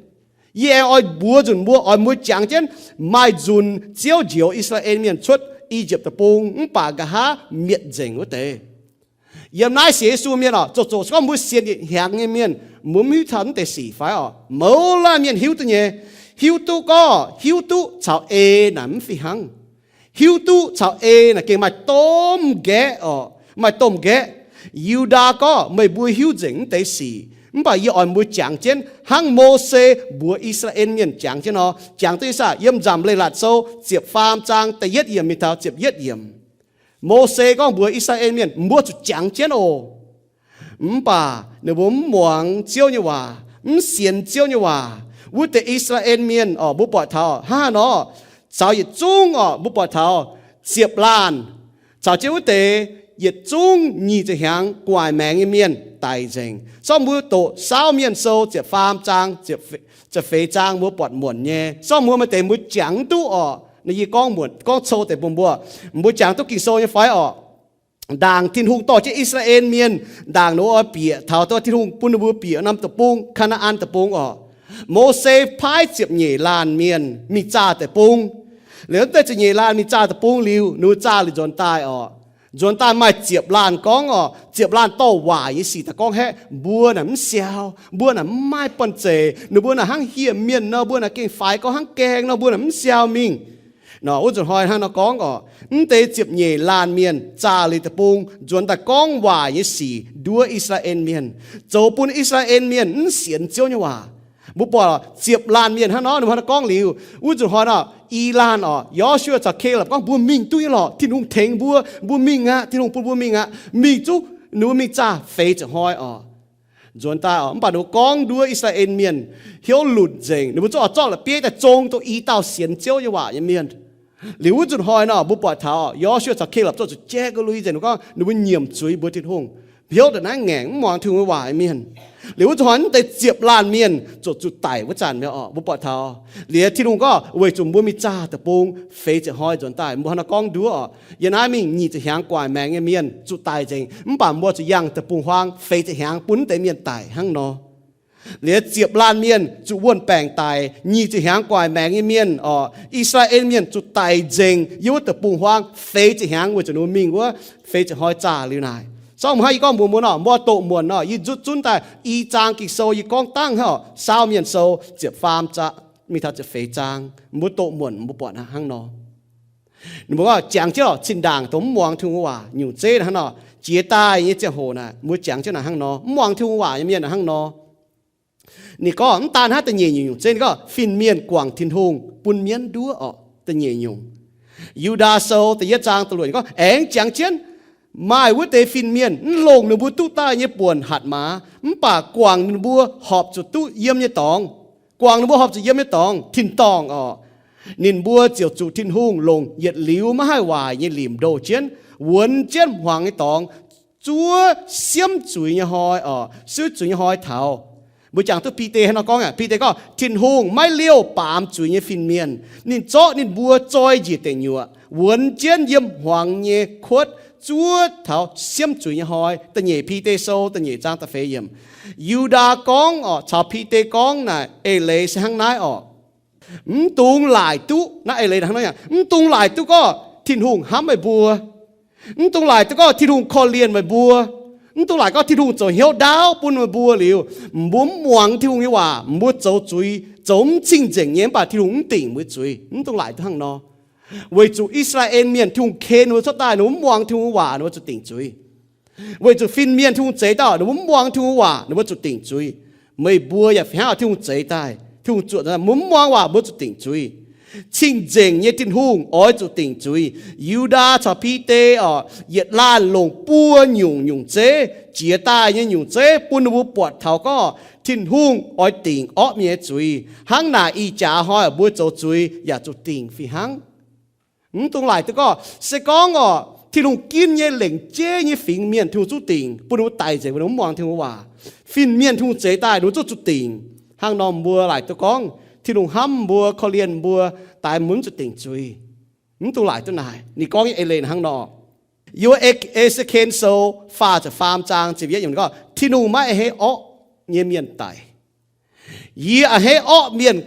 Yie aengx oix mbuox nzunc mbuo, oix mbuo jangx jienv maaih nzunc Ziouv njoux I^saa^laa^en Mienh cuotv I^yipv Deic-Bung mv baac nqa'haav mietc nzengc wuov deix. Yiem naaiv sienx Yesu mienh orqc, zoqc zoqc se gorngv mbuo sienx yietc hnyangx nyei mienh, mbuo mv hiuv taux mv deix sic fai orqc? Mouz laanh mienh hiuv duqv nyei. Hiuv duqv gorngv hiuv duqv caux ei naaic mv fih hnangv. Hiuv duqv caux ei naaic gengh maaih domh nqaeqv orqc, maaih domh nqaeqv. Yu^ndaa gorngv meih mbuo hiuv nzengc mv deix sic, mv baac yie oix mbuo jangx jienv hnangv Mose mbuox I^saa^laa^en Mienh jangx jienv nor. Jangx duqv ih zanc yiem Nzamc Leiz-Latc Sou ziepc faam zaang da'yietv yiemc mingh taux ziepc yietv yiemc. Mose gorngv mbuox I^saa^laa^en Mienh, mbuo zuqc jangx jienv oc. Mv baac ninh mbuo mv muangx Ziouv nyei waac, mv sienx Ziouv nyei waac. Wuov deix I^saa^laa^en Mienh orqc, mbuo buatc taux hnangv haaix nor, caux yietc zungv orqc, mbuo buatc taux ziepc laanh caux jienv wuov deix yietc zungv nyic ziepc hnyangx gu'nguaaic maengx nyei mienh daic nzengc. Sorng mbuo doqc Saauv Mienh Sou ziepc faam zaang, ziepc feix zaang mbuo buatc muonc nyei. Sorng mbuo maaih deix mbuo jangx duqv orqc. Naaiv yie gorngv muonc, gorngv cou deix bun mbuo, mbuo jangx duqv Ging-Sou nyei fai orqc? Ndaangc Tin-Hungh dorh jienv I^saa^laa^en Mienh, ndaangc ninh mbuo oix bieqc taux Tin-Hungh bun ninh mbuo bieqc norm deic-bung, Kaa^naa^an Deic-Bung orqc, Mose paaiv ziepc nyeic laanh mienh mingh zaah deic-bung. Liuz wuov deix ziepc nyeic laanh mingh zaah deic-bung liuz, ninh mbuo zaah liuz nzuonx daaih orqc, nzuonx daaih maaih ziepc laanh gorngv orqc, ziepc laanh dorh waaic nyei sic daaih gorngv haeqv, mbuo naaic mv siau, mbuo naaic mv maaih banh zeic, ninh mbuo naaic hnangv hieh mienh nor, mbuo naaic gengh faix gorngv hnangv gaeng nor, mbuo naaic mv siau mingh. Nor wuov nzunc hnoi hnangv nor gorngv orqc, mv deix ziepc nyeic laanh mienh zaah liuz deic-bung nzuonx daaih gorngv waaic nyei sic nduov I^saa^laa^en Mienh, zoux bun I^saa^laa^en Mienh mv sienx Ziouv nyei waac. Mbuo buatc ziepc laanh mienh hnangv nor, ninh mbuo hnangv nor gorngv liuz, wuov nzunc hnoi nor, i laanh orqc, Yo^su^waa caux Kalapc gorngv, mbuo mingh duqv nyei lorqc, Tin-Hungh tengx mbuo, mbuo mingh aqv, Tin-Hungh bun mbuo mingh aqv. Mingh zuqc ninh mbuo mingh zaah feix ziepc hnoi orqc. Nzuonx daaih orqc, mv baac ninh mbuo gorngv nduov I^saa^laa^en Mienh hnyouv lunc nzengc. Ninh mbuo zungv oix zorqv la'bieiv daaih zong dongh i dauh sienx Ziouv nyei waac nyei mienh. Liuz wuov nzunc hnoi nor, mbuo buatc taux Yo^su^waa caux Kalapc zorqv zuqc jaiv ga'lui nzengc. Ninh mbuo gorngv ninh mbuo nyiemc zuiz mbuox Tin-Hungh, hnyouv ndongc naaiv ngaengc, mv muangx Tin-Hungh nyei waac nyei mienh. Liuz wuov nzunc hnoi mv deix ziepc laanh mienh zuqc zuqc daic wuov zanc mi'aqv orqc, mbuo buatc taux liuz Tin-Hungh gorngv weic zuqc mbuo mingh zaah deic-bung feix ziepc hnoi nzuonx daaih, mbuo hnangv nor gorngv nduov orqc, yiem naaiv mingh nyic ziepc hnyangx gu'nguaaic maengx nyei mienh zuqc daic nzengc, mv baac mbuo zuqc yangh deic-bung huaang feix ziepc hnyangx bun mv deix mienh daic hnangv nor. Liuz ziepc laanh mienh zuqc wuonh baengc daic, nyic ziepc hnyangx gu'nguaaic maengx nyei mienh orqc, I^saa^laa^en Mienh zuqc daic nzengc yiem wuov deic-bung huaang feix ziepc hnyangx weic zuqc ninh mbuo mingh wuov feix ziepc hnoi zaah liuz naaic. Sorng mbuo hnangv yie gorngv mbuox mbuo nor, mbuo doqc muonc nor, yie nzutv zunv daaih i zaang Ging-Sou yie gorngv dangh hnangv orqc, Saauv Mienh Sou ziepc faam zaang mingh taux ziepc feix zaang, mbuo doqc muonc mbuo buatc hnangv nor. Ninh mbuo gorngv jangx jienv orqc, zinh ndaangc dongh mv muangx Tin-Hungh waac nyungc zeiv hnangv nor, jiex daaih nyei ziangh hoc naaic mbuo jangx jienv naaic hnangv nor, mv muangx Tin-Hungh waac nyei mienh hnangv nor. Ninh gorngv mv daan hnangv da'nyeic nyungc zeiv, ninh gorngv fin-mienh guangc Tin-Hungh bun mienv nduov orqc, da'nyeic nyungc. Yu^ndaa Sou da'yietv zaang da'luoqc ninh gorngv, aengx jangx jienv maaih wuov deix fin-mienh mv longc ninh mbuo duqv daaih nyei buonc hatc maaz, mv baac guangc ninh mbuo horpc zuqc duqv yiem nyei dorngx. Guangc ninh mbuo horpc zuqc yiem nyei dorngx, tin-dorngh orqc. Ninh mbuo ziouc zuqc Tin-Hungh longc yietc liuz maiv haih waaic nyei limc ndoh jienv, wuonx jienv hmuangx nyei dorngx, zuov siemv zuiz nyei hnoi, oc, siemv zuiz nyei hnoi taux. Mbuo jangx duqv Bide hnangv nor gorngv aqv. Bide gorngv, Tin-Hungh maiv liouh baamz zuiz nyei fin-mienh. Ninh zorqv ninh mbuo zoi njiec deic nyuoqc, wuonx jienv yiem hmuangx nyei kuotv zuov taux siemv zuiz nyei hnoi. Da'nyeic Bide sou da'nyeic zaang da'feix yiemc. Yu^ndaa gorngv oc, caux Bide gorngv naaic eix leiz se hnangv naaiv oc. Mv dungx laaic duqv, naaiv eix leiz hnangv nor, mv dungx laaic duqv gorngv Tin-Hungh hnamv meih mbuo. Mv dungx laaic duqv gorngv Tin-Hungh korv-lienh meih mbuo. Mv dungx laaic gorngv Tin-Hungh zoux hnyouv ndaauv bun meih mbuo liuz, mbuo mv muangx Tin-Hungh nyei waac, mbuo zoux zuiz, zoux mv cing-nzengc nyei, mv baac Tin-Hungh mv dingc mbuo zuiz. Mv dungx laaic duqv hnangv nor. Weic zuqc I^saa^laa^en Mienh, Tin-Hungh ken ninh mbuo cuotv daaih, ninh mbuo mv muangx Tin-Hungh waac, ninh mbuo zuqc dingc zuiz. Weic zuqc fin-mienh, Tin-Hungh zeix daaih, ninh mbuo mv muangx Tin-Hungh waac, ninh mbuo zuqc dingc zuiz. Meih mbuo yaac fih hnangv, Tin-Hungh zeix daaih, Tin-Hungh zuoqc daaih, mbuo mv muangx waac, mbuo zuqc dingc zuiz. Cing-nzengc nyei Tin-Hungh oix zuqc dingc zuiz. Yu^ndaa caux Bide oc, yietc laanh longc buo nyungc nyungc zeiv, jiex daaih nyei nyungc zeiv bun ninh mbuo buatc taux gorngv Tin-Hungh oix dingc orqv mienh nyei zuiz. Hnangv naaic ih jaax hnoi mbuo zoux zuiz yaac zuqc dingc fih hnangv. Mv dungx laaic duqv gorngv, se gorngv oc, Tin-Hungh ginv nyei lengc jeiv nyei fingx mienh Tin-Hungh zungv dingc, bun ninh mbuo daic nzengc, bun ninh mbuo mv muangx Tin-Hungh waac. Fin-mienh Tin-Hungh zeix daaih, ninh mbuo zungv zuqc dingc. Hnangv nor mbuo laaic duqv gorngv Tin-Hungh hnamv mbuo, korv-lienh mbuo, daaih mbuo mv zuqc dingc zuiz. Mv dungx laaic duqv naaic. Ninh gorngv nyei eix leiz hnangv nor. Yiem E^se^ken Sou faah ziepc faam zaang ziepc yietv yiemc gorngv, Tin-Hungh maiv a'hneiv orqv nyei mienh daic. Yie a'hneiv orqv mienh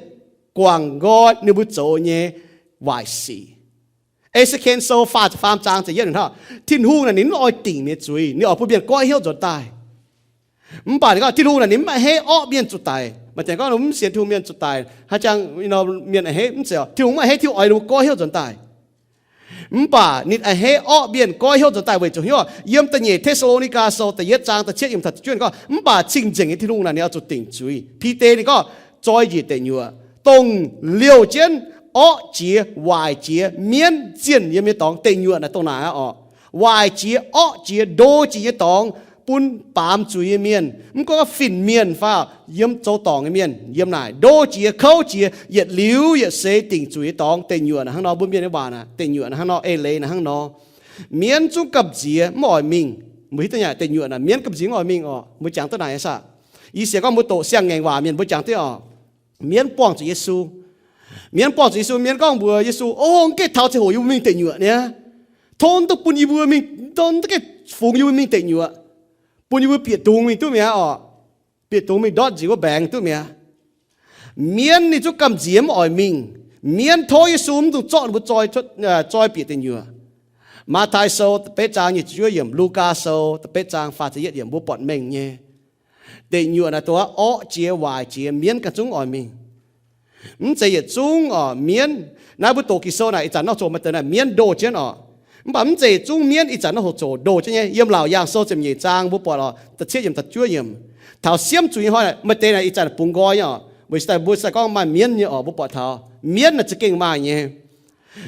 guangc nqoi ninh mbuo zoux nyei waaic sic. E^se^ken Sou faah ziepc faam zaang ziepc yietv yiemc hnangv, Tin-Hungh naaic ninh mv oix dingc mienh zuiz, ninh oix bun mienh goiv hnyouv nzuonx daaih. Mv baac ninh gorngv Tin-Hungh naaic ninh mv a'hneiv orqv mienh zuqc daic. Maaih deix gorngv mv sienx Tin-Hungh mienh zuqc daic, haaix jangx mienh a'hneiv, mv zeiz. Tin-Hungh mv a'hneiv, Tin-Hungh oix ninh mbuo goiv hnyouv nzuonx daaih. Mv baac ninh a'hneiv orqv mienh goiv hnyouv nzuonx daaih weic zuqc hnyouv. Yiem da'nyeic Te^saa^lo^ni^gaa Sou da'yietv zaang da'cietv yiemc taux da'juov ninh gorngv, mv baac cing-nzengc nyei Tin-Hungh naaic ninh oix zuqc dingc zuiz. Bide ninh gorngv, zoi njiec deic nyuoqc, dongh liouh jienv, orqv jiex, waaic jiex, mienv zienh yiem nyei dorngx. Deic nyuoqc naaic dongh naaic aqv oc. Waaic jiex, orqv jiex, ndo jiex nyei dorngx, bun baamz zuiz nyei mienh, mv gorngv fin-mienh fai yiem zoux dorngc nyei mienh, yiem naaic ndo jiex, kouv jiex, yietc liuz yietc seix dingc zuiz nyei dorngx. Deic nyuoqc naaic hnangv nor, mbuo mienh nyei waac naaic, deic nyuoqc naaiv hnangv nor, eix leiz naaiv hnangv nor. Mienv zungv gamh nziex mv oix mingh. Mbuo hiuv duqv nyei, deic nyuoqc naaic mienv gamh nziex mv oix mingh oc. Mbuo jangx duqv naaic aqv. Ih zanc gorngv mbuo doqc siang-ngaengc waac mienh mbuo jangx duqv oc. Mienv buangh zuqc Yesu. Mienv buangh zuqc Yesu, mienv gorngv mbuox Yesu, O, mv gaengh taux ziangh hoc yie mbuo mingh deic nyuoqc niaa. Tov duqv bun yie mbuo mingh, tov duqv gaengh fungx yie mbuo mingh deic nyuoqc, bun yie mbuo bieqc dungz mingh duqv mi'aqv oc. Bieqc dungz mingh ndortv nziex wuov mbaengx duqv mi'aqv. Mienv ninh zungv gamh nziex mv oix mingh. Mienv tov Yesu mv dungx zorqv ninh mbuo zoi, zoi bieqc deic nyuoqc. Matv^tai Sou da'betv zaang nyic ziepc juov yiemc, Lugaa Sou da'betv zaang faah ziepc yietv yiemc mbuo buatc mengh nyei. Deic nyuoqc naaic dongh orqv jiex waaic jiex, mienv ganh zungv oix mingh. Mv zeiz yietc zungv oc mienv. Naaiv mbuo doqc Ging-Sou naaic ih zanc nor hoqc zoqc maaih deix naaic mienv ndoh jienv oc. Mv baac mv zeiz yietc zungv mienv ih zanc nor hoqc zoqc ndoh jienv nyei. Yiem Laauc Yaangh Sou ziepc nyeic zaang mbuo buatc oc, da'cietv yiemc taux juov yiemc, taux siemv zuiz nyei hnoi maaih deix naaic ih zanc bungx nqoi nyei oc. Weic zuqc daaih mbuo se gorngv maaih mienv nyei oc, mbuo buatc taux mienv naaic za'gengh maaih nyei.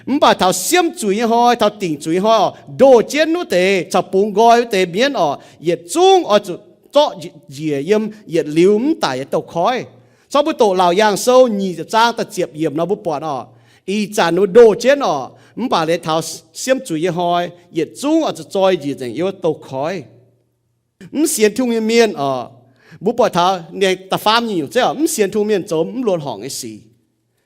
Mv baac taux siemv zuiz nyei hnoi, taux dingc zuiz nyei hnoi oc, ndoh jienv wuov deix caux bungx nqoi wuov deix mienv oc, yietc zungv oix zuqc zorqv njiec yiem yietc liuz mv daic nyei douz-koiv. Corc mbuo doqc Laauc Yaangh Sou nyic ziepc zaang da'ziepc yiemc nor mbuo buatc oc, ih zanc ninh mbuo ndoh jienv oc, mv baac liuz taux siemv zuiz nyei hnoi yietc zungv oix zuqc zoi njiec nzengc yiem wuov douz-koiv. Mv sienx Tin-Hungh nyei mienh oc, mbuo buatc taux ninh da'faam nyungc-nyungc zeiv oc, mv sienx Tin-Hungh mienh zoux mv luonx horngc nyei sic.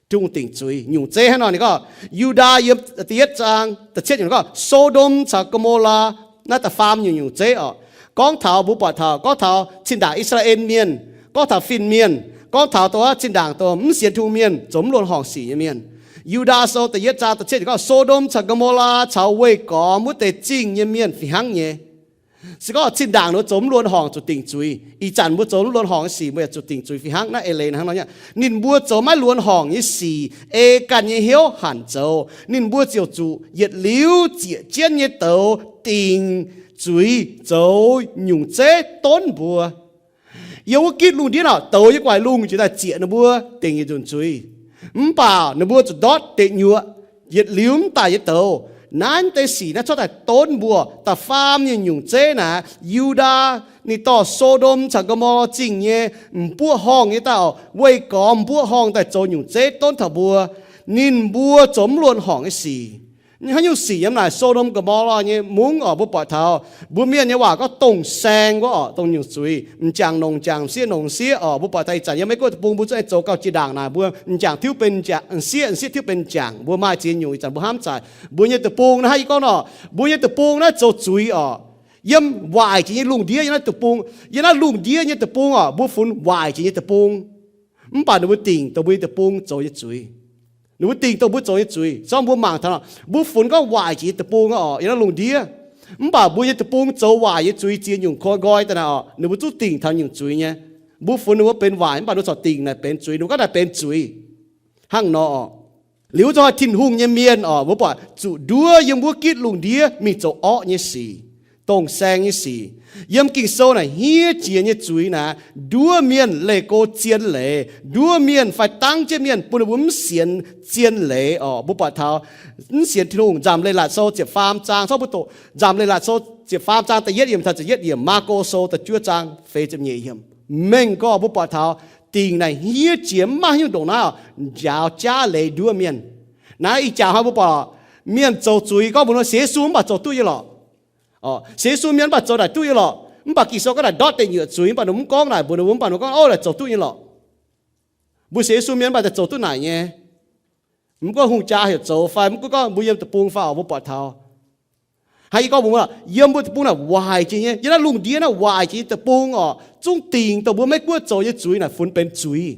Tin-Hungh dingc zuiz nyungc zeiv hnangv nor ninh gorngv, Yu^ndaa yiem da'yietv zaang da'cietv yiemc gorngv, So^ndom caux Go^mo^laa, naaiv da'faam nyungc-nyungc zeiv oc. Gorngv taux mbuo buatc taux, gorngv taux zinh ndaangc I^saa^laa^en Mienh, gorngv taux fin-mienh, gorngv taux dongh zinh ndaangc dongh mv sienx Tin-Hungh mienh zoux mv luonx horngc sic nyei mienh. Yu^ndaa Sou da'yietv zaang da'cietv yiemc gorngv, So^ndom caux Go^mo^laa caux weih gormx wuov deix zingh nyei mienh fih hnangv nyei. Se gorngv zinh ndaangc ninh mbuo zoux mv luonx horngc zuqc dingc zuiz, ih zanc mbuo zoux mv luonx horngc nyei sic mbuo yaac zuqc dingc zuiz fih hnangv. Naaiv eix leiz hnangv nor, ninh mbuo zoux maiv luonx horngc nyei sic, ei ganh nyei hnyouv hanc zoux, ninh mbuo ziouc zuqc yietc liuz zieqc jienv nyei douz dingc zuiz zoux nyungc zeiv donv mbuo. Yiem wuov gitv lungh ndiev oc, douz yiem gu'nguaaic lungh jiex daaih zieqc ninh mbuo dingc yietc nzunc zuiz. Mv baac ninh mbuo zuqc ndortv deic nyuoqc, yietc liuz mv daic nyei douz. Naaiv deix sic naaiv cuotv daaih donv mbuo da'faam nyungc-nyungc zeiv naaic. Yu^ndaa ninh dorh So^ndom caux Go^mo^laa zingh nyei m'buoqv horngh nyei daaih oc, weih gormx m'buoqv horngh daaih zoux nyungc zeiv donv taux mbuo. Ninh mbuo zoux mv luonx horngc nyei sic. Haaix nyungc sic yiem naaic So^ndom Go^mo^laa nyei mungv orqc, mbuo buatc taux mbuo mienh nyei waac gorngv dongh saeng wuov orqc, dongh nyungc zuiz, m'jangc nongc m'jangc, m'sieqv nongc m'sieqv orqc. Mbuo buatc taux ih zanc yiem Meiv Guoqv deic-bung mbuo zungv aengx zoux gauh jiex ndaangc naaic, mbuo m'jangc tiuv benx m'sieqv, m'sieqv tiuv benx m'jangc, mbuo maaih ziex nyungc. Ih zanc mbuo hnamv zaic mbuo nyei deic-bung naaiv, ih gorngv orqc, mbuo nyei deic-bung naaiv zoux zuiz orqc, yiem waaic jiex nyei lungh ndiev, yiem naaiv deic-bung, yiem naaiv lungh ndiev nyei deic-bung orqc, mbuo funx waaic jiex nyei deic-bung. Mv baac ninh mbuo dingc dongh mbuo nyei deic-bung zoux nyei zuiz. Ninh mbuo dingc dongh mbuo zoux nyei zuiz. Zorqv mbuo mangc taux, mbuo funx gorngv waaic jiex nyei deic-bung orqc, yiem naaiv lungh ndiev. Mv baac mbuo nyei deic-bung zoux waaic nyei zuiz ziex nyungc koi nqoi daaih naaic orqc, ninh mbuo zungv dingc taux nyungc zuiz nyei. Mbuo funx ninh mbuo benx waaic, mv baac ninh mbuo corc dingc naaic benx zuiz, ninh mbuo gorngv naaic benx zuiz. Hnangv nor orqc, liuz wuov zanc Tin-Hungh nyei mienh orqc, mbuo buatc zuqc nduov yiem wuov gitv lungh ndiev mingh zoux orqv nyei sic, dongh saeng nyei sic. Yiem Ging-Sou naaic hniev jiex nyei zuiz naaic, nduov mienh leih go zien leiz, nduov mienh fai dangv jienv mienh bun ninh mbuo mv sienx zien leiz orqc. Mbuo buatc taux mv sienx Tin-Hungh, Nzamc Leiz-Latc Sou ziepc faam zaang, zorqv mbuo doqc Nzamc Leiz-Latc Sou ziepc faam zaang da'yietv yiemc taux ziepc yietv yiemc, Maako Sou da'juov zaang feix ziepc nyeic yiemc. Mengh gorngv mbuo buatc taux dingc naaic hniev jiex, mv maaih haaix nyungc ndongc naaiv orqc, njaaux jaav leiz nduov mienh. Naaiv ih jaax hnoi mbuo buatc mienh zoux zuiz gorngv mbuo nor sienx Yesu mv baac zoux duqv nyei lorqc. Sienx Yesu mienh mv baac zoux naaic duqv nyei lorqc. Mv baac Ging-Sou gorngv naaic ndortv deic nyuoqc zuiz, mv baac ninh mv gorngv naaic mbuox ninh mbuo, mv baac ninh mv gorngv, Ov, naaic zoux duqv nyei lorqc. Mbuo sienx Yesu mienh mv baac zoux duqv naaic nyei. Mv gunv hungh jaa heuc zoux fai mv gunv gorngv mbuo yiem deic-bung fai orqc, mbuo buatc taux haaix, yie gorngv mbuox mbuo, yiem mbuo deic-bung naaic waaic jiex nyei, yiem naaiv lungh ndiev naaiv waaic jiex nyei deic-bung orqc, zungv dingc dongh mbuo Meiv Guoqv zoux nyei zuiz naaic funx benx zuiz.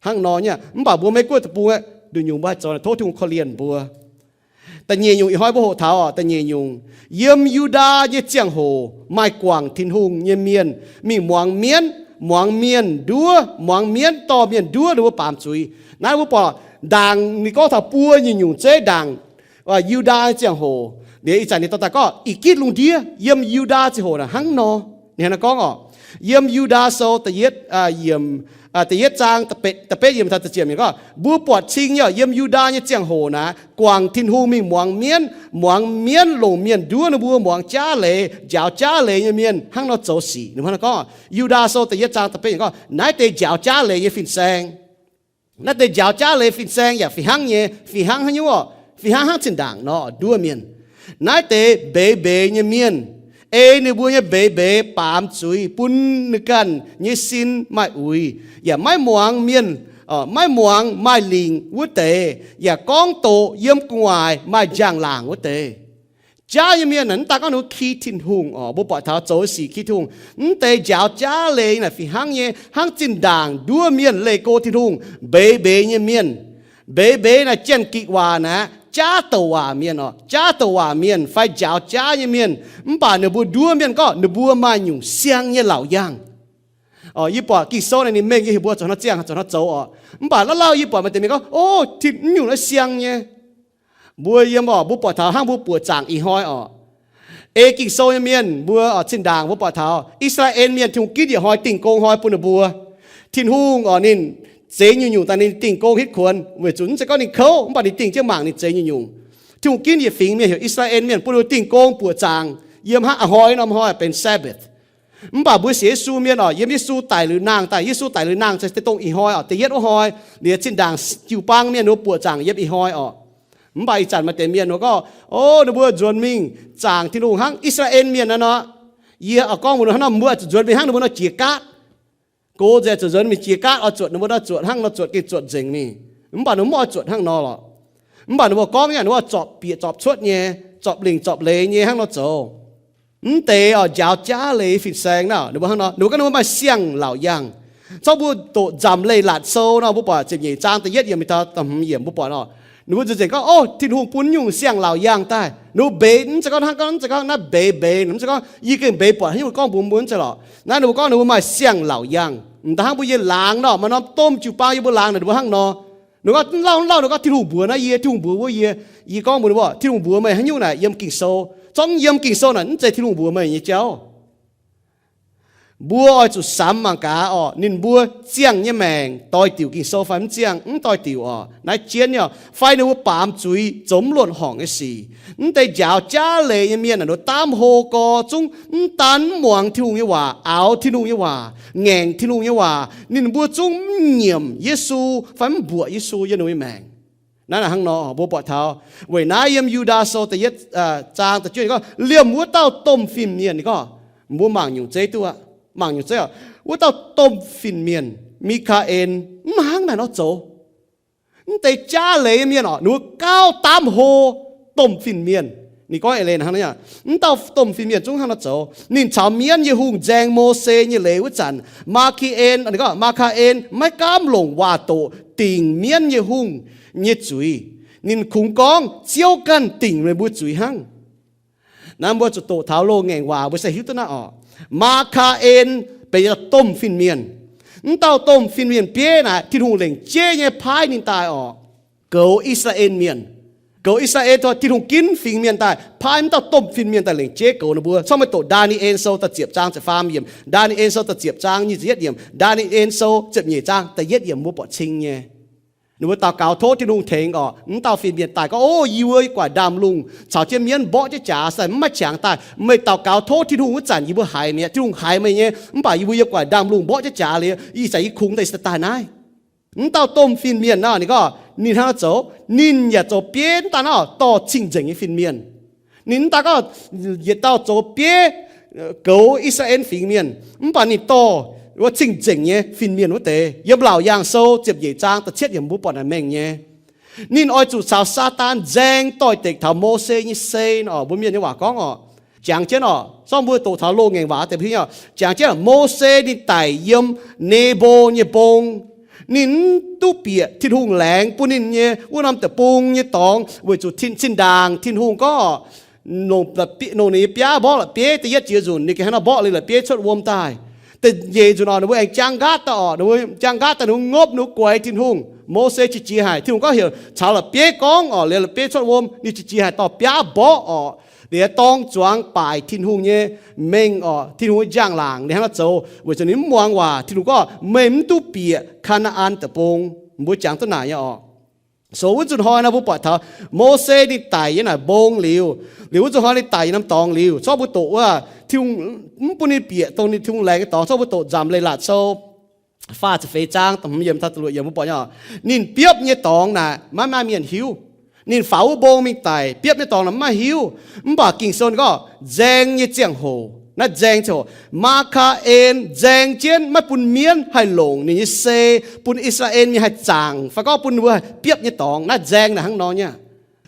Hnangv nor nyei, mv baac mbuo Meiv Guoqv deic-bung aeqv, nduqc nyungc mbuo haih zoux, tov Tin-Hungh korv-lienh mbuo. Da'nyeic nyungc, ih hnoi mbuo hoqc taux orqc, da'nyeic nyungc, yiem Yu^ndaa nyei ziangh hoc maaih guangc Tin-Hungh nyei mienh mingh muangx mienv, muangx mienh nduov, muangx mienv dorh mienh nduov ninh mbuo baamz zuiz. Naaiv mbuo buatc ndaangc ninh gorngv taux buo nyungc-nyungc zeiv ndaangc Yu^ndaa ziangh hoc. Liuz ih zanc ninh dorh daaih gorngv ih gitv lungh ndiev yiem Yu^ndaa ziangh hoc naaic hnangv nor. Ninh hnangv naaiv gorngv orqc, yiem Yu^ndaa Sou da'yietv, yiemc, da'yietv zaang da'betv yiemc taux da'ziepc yiemc gorngv, mbuo buatc cing nyei orqc, yiem Yu^ndaa nyei ziangh hoc naaic, guangc Tin-Hungh mingh muangx mienv, muangx mienv longc mienh nduov ninh mbuo muangx jaav leiz, njaaux jaav leiz nyei mienh hnangv nor zoux sic. Ninh hnangv naaiv gorngv, Yu^ndaa Sou da'yietv zaang da'betv yiemc gorngv, naaiv deix njaaux jaav leiz nyei fin-saeng. Naaiv deix njaaux jaav leiz fin-saeng yaac fih hnangv nyei. Fih hnangv haaix nyungc orqc? Fih hnangv hnangv zinh ndaangc nor nduov mienh. Naaiv deix mbeix mbeix nyei mienh, ei ninh mbuo nyei mbeix mbeix baamz zuiz bun ninh ganh nyei sin maaih uix, yaac maiv muangx mienh, maiv muangx maaih lingc wuov deix, yaac gorngv doqc yiem gu'nguaaic maaih njang-laangc wuov deix. Jaav nyei mienh naaic mv daaih gorngv ninh mbuo ki Tin-Hungh orqc, mbuo buatc taux zoux sic ki Tin-Hungh. Mv deix njaaux jaav leiz naaic fih hnangv nyei, hnangv zinh ndaangc nduov mienh leih go Tin-Hungh. Mbeix mbeix nyei mienh, mbeix mbeix naaic Janx-Gikc waac naaic jaav douc waac mienh orqc, jaav douc waac mienh fai njaaux jaav nyei mienh. Mv baac ninh mbuo nduov mienh gorngv ninh mbuo maaih nyungc siang nyei laauc yaangh. Yie buatc Ging-Sou naaic ninh mengh nyei heuc mbuo zoux hnangv ziangh, zoux hnangv zoux orqc. Mv baac lauh lauh yie buatc maaih deix mienh gorngv, O, Tin, mv nyungc naaiv siang nyei. Mbuo yiem orqc, mbuo buatc taux hnangv mbuo buoqc zaangc ih hnoi orqc. Ei Ging-Sou nyei mienh mbuo orqc, zinh ndaangc mbuo buatc taux I^saa^laa^en Mienh, Tin-Hungh ginv yietc hnoi dingh gong hnoi bun ninh mbuo. Tin-Hungh orqc, ninh zeix nyungc-nyungc daaih ninh dingh gong hitv kuonx, weic zuqc mv zeiz gorngv ninh kouv, mv baac ninh dingh jienv mangc ninh zeix nyungc-nyungc. Tin-Hungh ginv yietc fingx mienh heuc I^saa^laa^en Mienh bun ninh mbuo dingh gong buoqc zaangc yiem hnangv a'hnoi norm hnoi benx Sabbath. Mv baac mbuo sienx Yesu mienh orqc, yiem Yesu daic liuz nangh daaih, Yesu daic liuz nangh se dongh ih hnoi orqc, da'yietv wuov hnoi. Liuz zinh ndaangc jiu-baang mienh ninh mbuo buoqc zaangc yiem ih hnoi orqc. Mv baac ih zanc maaih deix mienh ninh mbuo gorngv, O, ninh mbuo nzuonx mingh zaangc Tin-Hungh hnangv I^saa^laa^en Mienh naaiv nor. Yie oix gorngv mbuox ninh hnangv nor, mbuo zuqc nzuonx mingh hnangv ninh mbuo nor jiex gaatv. Gox nzengc zuqc nzuonx mingh jiex gaatv oix zuotc ninh mbuo nor zuotc hnangv nor, zuotc gengh zuotc nzengc mingh. Mv baac ninh mbuo mv oix zuotc hnangv nor lorqc. Mv baac ninh mbuo gorngv nyei, ninh mbuo zorpc bieqc zorpc cuotv nyei, zorpc lingc zorpc leiz nyei hnangv nor zoux. Mv deix orqc, njaaux jaav leiz fin-saeng naaic, ninh mbuo hnangv nor, ninh mbuo gorngv ninh mbuo maaih siang-laauc yaangh. Zorqv mbuo doqc Nzamc Leiz-Latc Sou nor, mbuo buatc ziepc nyeic zaang da'yietv yiemc taux da'hmz yiemc, mbuo buatc orqc, ninh mbuo nzengc gorngv, O, Tin-Hungh bun nyungc siang-laauc yaangh daaih. Ninh mbuo mbeix, mv zeiz gorngv hnangv gorngv, mv zeiz gorngv naaiv mbeix mbeix, mv zeiz gorngv yie gengh mbeix buatc haaix nyungc gorngv mbuox mbuo, mv zeiz lorqc. Naaiv ninh mbuo gorngv ninh mbuo maaih siang-laauc yaangh. M'daaih hnangv mbuo yie laangz nor, maaih norm domh jiu-baang yie mbuo laangz naaic, ninh mbuo hnangv nor. Ninh gorngv lauh lauh, ninh gorngv Tin-Hungh mbuox naaiv yie, Tin-Hungh mbuox wuov yie. Yie gorngv mbuox ninh mbuo, Tin-Hungh mbuox meih haaix nyungc naaic yiem Ging-Sou. Zorqv yiem Ging-Sou naaic mv zeiz Tin-Hungh mbuox meih nyei jauv. Mbuo oix zuqc samx mangc gaax orqc, ninh mbuo ziangh nyei maengc doix-diuc Ging-Sou fai mv ziangh, mv doix-diuc orqc, naaiv jienv nyei orqc, fai ninh mbuo baamz zuiz zoux mv luonc horngc nyei sic. Mv deix njaaux jaav leiz nyei mienh naaic, ninh mbuo daamv hlo gorx zungv mv daan mv muangx Tin-Hungh nyei waac, aaux Tin-Hungh nyei waac, ngaengc Tin-Hungh nyei waac. Ninh mbuo zungv mv nyiemc Yesu fai mv mbuoqc Yesu yiem ninh mbuo nyei maengc. Naaiv hnangv nor mbuo buatc taux, weic naaiv yiem Yu^ndaa Sou da'yietv zaang da'juov gorngv, liemh wuov dauh domh fin-mienh, ninh gorngv, mbuo mangc nyungc zeiv duqv aqv, mangc nyungc zeiv oc. Wuov dauh domh fin-mienh, Mi^kaa^en, mv hnangv naaiv nor zoux. Mv deix jaav leiz mienh oc, ninh mbuo gauh daamv hlo domh fin-mienh. Ninh gorngv eix leiz hnangv nor, mv dauh domh fin-mienh zungv hnangv nor zoux. Ninh caux mienv nyei hungh nzaeng Mose nyei leiz wuov zanc, Maa^kaa^en, ninh gorngv, Maa^kaa^en maiv gaamv longc waac-doqc dingc mienv nyei hungh nyei zuiz. Ninh kungx gorngv, Ziouv ganh dingc meih mbuo zuiz hnangv. Naaiv mbuo zuqc doqc taux loz-ngaengc waac mbuo se hiuv duqv naaiv oc. Maa^kaa^en benx domh fin-mienh. Mv dauh domh fin-mienh bieiv naaic Tin-Hungh lengc jeiv nyei paaiv ninh daaih oc, goux I^saa^laa^en Mienh. Goux I^saa^laa^en, Tin-Hungh ginv fingx mienh daaih, paaiv mv dauh domh fin-mienh daaih lengc jeiv goux ninh mbuo. Corc meih doqc Ndaa^ni^en Sou da'ziepc zaang ziepc faam yiemc, Ndaa^ni^en Sou da'ziepc zaang nyic ziepc yietv yiemc, Ndaa^ni^en Sou ziepc nyeic zaang da'yietv yiemc mbuo buatc cing nyei. Ninh mbuo daux gaux tov Tin-Hungh tengx oc. Mv dauh fin-mienh daaih gorngv, O, yie mbuo yiem gu'nguaaic ndaamv-lungh caux jienv mienv mborqv jienv jaax, se mv maaih qangx daaih. Meih daux gaux tov Tin-Hungh wuov zanc yie mbuo haiz meih, Tin-Hungh haiz meih nyei, mv baac yie mbuo yiem gu'nguaaic ndaamv-lungh mborqv jienv jaax liuz, ih zanc yie kungx daaih se daaih naaiv. Mv dauh domh fin-mienh nor, ninh gorngv ninh hnangv nor zoux, ninh yaac zoux bieiv mv daan nor dorh cing-nzengc nyei fin-mienh. Ninh mv daan gorngv yietc dauh zoux bieiv goux I^saa^laa^en fingx mienh, mv baac ninh dorh wuov cing-nzengc nyei fin-mienh wuov deix. Yiem Laauc Yaangh Sou ziepc nyeic zaang da'cietv yiemc mbuo buatc naaic mengh nyei. Ninh oix zuqc caux Saadaan nzaeng doix-dekc taux Mose nyei sei nor, mbuo mienh nyei waac gorngv oc. Jangx jienv oc, zorqv mbuo doqc taux loz-ngaengc waac deix hiuv oc. Jangx jienv Mose ninh daic yiem Nebo nyei mbong. Ninh mv duqv bieqc Tin-Hungh laengz bun ninh nyei wuov norm deic-bung nyei dorngx weic zuqc zinh ndaangc Tin-Hungh gorngv, longc ninh nyei biaav mborqv la'bieiv. Da'yietv jiex nzunc ninh gengh hnangv nor mborqv liuz la'bieiv cuotv wuom daaih. Da'nyeic nzunc oc, ninh mbuo aengx jaang nqaatv daaih oc, ninh mbuo jaang nqaatv daaih, ninh mbuo ngopv, ninh mbuo guaix Tin-Hungh. Mose qiex jiez haic, Tin-Hungh gorngv heuc caux la'bieiv gorngv oc, liuz la'bieiv cuotv wuom, ninh qiex jiez haic dorh biaav mborqv oc. Liuz dorng zuangx baaic Tin-Hungh nyei mengh oc, Tin-Hungh nyei njang-laangc. Ninh hnangv nor zoux weic zuqc ninh mv muangx waac. Tin-Hungh gorngv, Meih mv duqv bieqc Kaa^naa^an Deic-Bung. Mbuo jangx duqv naaic nyei oc. So wuov nzunc hnoi nor mbuo buatc taux Mose ninh daic yiem naaic mbong liuz, liuz wuov nzunc hnoi ninh daic yiem norm dorngx liuz, zorqv mbuo doqc wuov, Tin-Hungh mv bun ninh bieqc dongh ninh Tin-Hungh laengz nyei dorngx. Zorqv mbuo doqc Nzamc Leiz-Latc Sou faah ziepc feix zaang da'hmz yiemc taux da'luoqc yiemc, mbuo buatc nyei oc. Ninh biopv nyei dorngx naaic maiv maaih mienh hiuv. Ninh faaux wuov mbong mingh daic, biopv nyei dorngx naaic mv maaih hiuv. Mv baac Ging-Sou gorngv nzaeng nyei ziangh hoc, naaiv nzaeng ziangh hoc, Maa^kaa^en nzaeng jienv maiv bun mienv haih longc ninh nyei sei, bun I^saa^laa^en mienh haih zaangc, fai gorngv bun ninh mbuo haih biopv nyei dorngx. Naaiv nzaeng naaic hnangv nor nyei.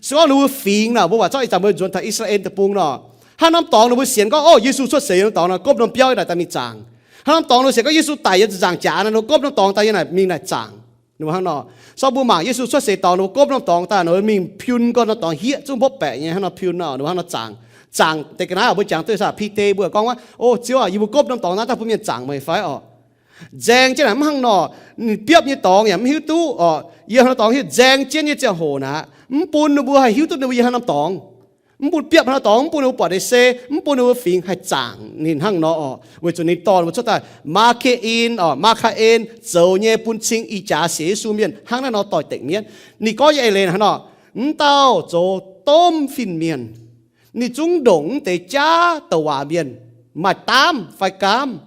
Se gorngv ninh mbuo fingx naaic, mbuo waac zorqv ih zanc mbuo nzuonx taux I^saa^laa^en Deic-Bung nor, haaix norm dorngx ninh mbuo sienx gorngv, O, Yesu cuotv seix yiem norm dorngx nor, gopv norm biauv yiem naaic daaih mingh zaangc. Haaix norm dorngx ninh mbuo sienx gorngv Yesu daic yiem ziepc nzaangc jaax nor, ninh mbuo gopv norm dorngx daaih yiem naaic mingh naaic zaangc. Ninh mbuo hnangv nor. Zorqv mbuo mangc Yesu cuotv seix dorngx, ninh mbuo gopv norm dorngx daaih, ninh mbuo mingh piun gorn norm dorngx hieqv zungv mbopv baeqc nyei, hnangv nor piun nor, ninh mbuo hnangv nor zaangc. Zaangc deix ga'naaiv mbuo jangx duqv sa Bide mbuo gorngv wuov, O, Ziouv aac, yie mbuo gopv norm dorngx naaiv daaih bun mienh zaangc meih fai oc? Nzaeng jienv naaic mv hnangv nor. Ninh biopv nyei dorngx yaac mv hiuv duqv oc, yiem haaix norm dorngx hiuv, nzaeng jienv nyei ziangh hoc naaic mv bun ninh mbuo haih hiuv duqv ninh mbuo yiem haaix norm dorngx. Mv bun biopv haaix norm dorngx, mv bun ninh mbuo buatc ninh se, mv bun ninh mbuo fingx haih zaangc ninh hnangv nor oc, weic zuqc ninh dorh ninh mbuo cuotv daaih. Maa^ke^en oc, Maa^kaa^en zoux nyei bun cing ih jaax sienx Yesu mienh hnangv naaiv nor doix-dekc mienv. Ninh gorngv nyei eix leiz hnangv nor, mv dauh zoux domh fin-mienh, ninh zungv ndongc mv deix jaav douc waac mienh maaih daamv fai gaamv.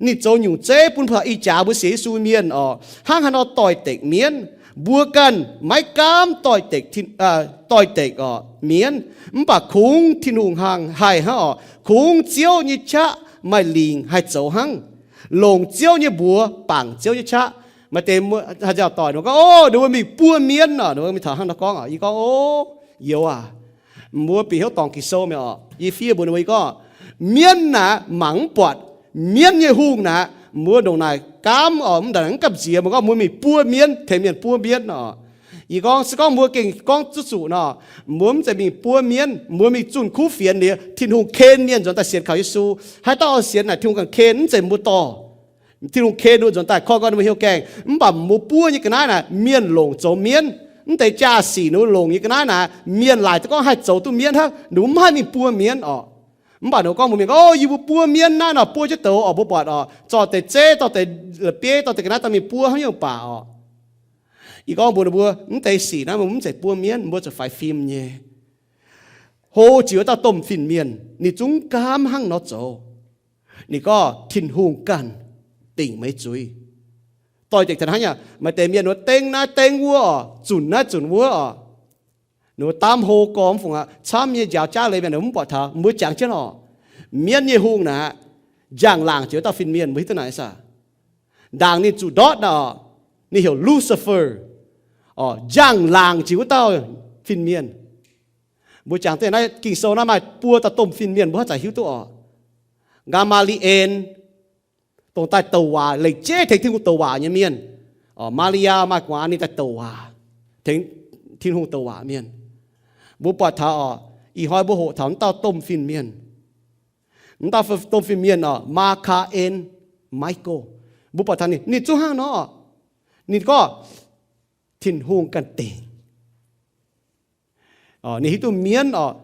Ninh zoux nyungc zeiv bun ih jaax mbuo sienx Yesu mienh oc, hnangv haaix nor doix-dekc mienv. Mbuo ganh maiv gaamv doix-dekc, doix-dekc oc mienv, mv baac kungx Tin-Hungh haih hnangv oc, kungx Ziouv nyei qaqv maaih lingc haih zoux hnangv. Longc Ziouv nyei mbuox bangc Ziouv nyei qaqv. Maaih deix haaix dauh doic ninh gorngv, O, ninh mbuo mingh buov mienv oc, ninh mbuo mingh taux hnangv nor gorngv oc. Yie gorngv, O, youz aac, mbuo bieqc hnyouv dorngc Ging-Sou mi'aqv oc. Yie fiev mbuox ninh mbuo, yie gorngv, mienv naaic mangc mv buatc. Mienv nyei hungh naaic, mbuo ndongc naaic gaamv oc, mv ndongc naaic mv gamh nziex. Mbuo gorngv mbuo mingh buov mienv, tengx mienh buov mienv oc. Yie gorngv, se gorngv mbuo gengh gorngv zuqc zuqc nor, mbuo mv zeiz mingh buov mienv, mbuo mingh zunh kuv fienx liuz, Tin-Hungh ken mienh nzuonx daaih sienx kaux Yesu. Haaix dauh oix sienx naaic Tin-Hungh ganh ken, mv zeiz mbuo dorh. Tin-Hungh ken ninh mbuo nzuonx daaih koi gorn ninh mbuo hnyouv gaengh. Mv baac mbuo buov nyei ga'naaiv naaic, mienh longc zoux mienv. Mv deix jaa-sic ninh mbuo longc nyei ga'naaiv naaic, mienh laaic duqv gorngv haih zoux duqv mienv hnangv, ninh mbuo mv haih mingh buov mienv oc. Mv baac ninh mbuo gorngv mbuox mienh gorngv, O, yie mbuo buov mienv naaiv nor, buov jienv douz oc, mbuo buatc oc, zorqv deix zeiv, zorqv deix la'bieiv, zorqv deix ga'naaiv daaih mingh buov hnangv nyungc baac oc. Yie gorngv mbuox ninh mbuo, mv deix sic naaiv mbuo mv zeiz buov mienv, mbuo zuqc faix fim nyei. Hlo jiex wuov dauh domh fin-mienh, ninh zungv gaamv hnangv nor zoux. Ninh gorngv, Tin-Hungh ganh dingc meih zuiz. doix-dekc taux hnangv nyei. Maaih deix mienh wuov dengv naaiv dengv wuov oc, zunc naaiv zunc wuov oc. Ninh mbuo daamv hlo gormx fungc aqv. Camv nyei njaaux jaav leiz mienh mv buatc taux, mbuo jangx jienv oc. Mienv nyei hungh naaic, njang-laangc jiex wuov dauh fin-mienh, mbuo hiuv duqv naaic saah? Ndaangc ninh zuqc ndortv naaic oc, ninh heuc Lucifer, oc, njang-laangc jiex wuov dauh fin-mienh. Mbuo jangx deix naaiv Ging-Sou naaiv maaih buo dauh domh fin-mienh mbuo haaix zanc hiuv duqv oc. Ngaa^maa^li^en, dongh daaih douc waac, lengc jeiv tengx Tin-Hungh douc waac nyei mienh. Oc, Maa^li^yaa maaih gu'nguaaz ninh daaih douc waac, tengx Tin-Hungh douc waac mienh. Mbuo buatc taux oc, ih hnoi mbuo hoqc taux wuov dauh domh fin-mienh. Wuov dauh domh fin-mienh oc, Maa^kaa^en, Michael. Mbuo buatc taux ninh, ninh zungv hnangv nor, ninh gorngv Tin-Hungh ganh dingc. Ninh hiuv duqv mienv oc,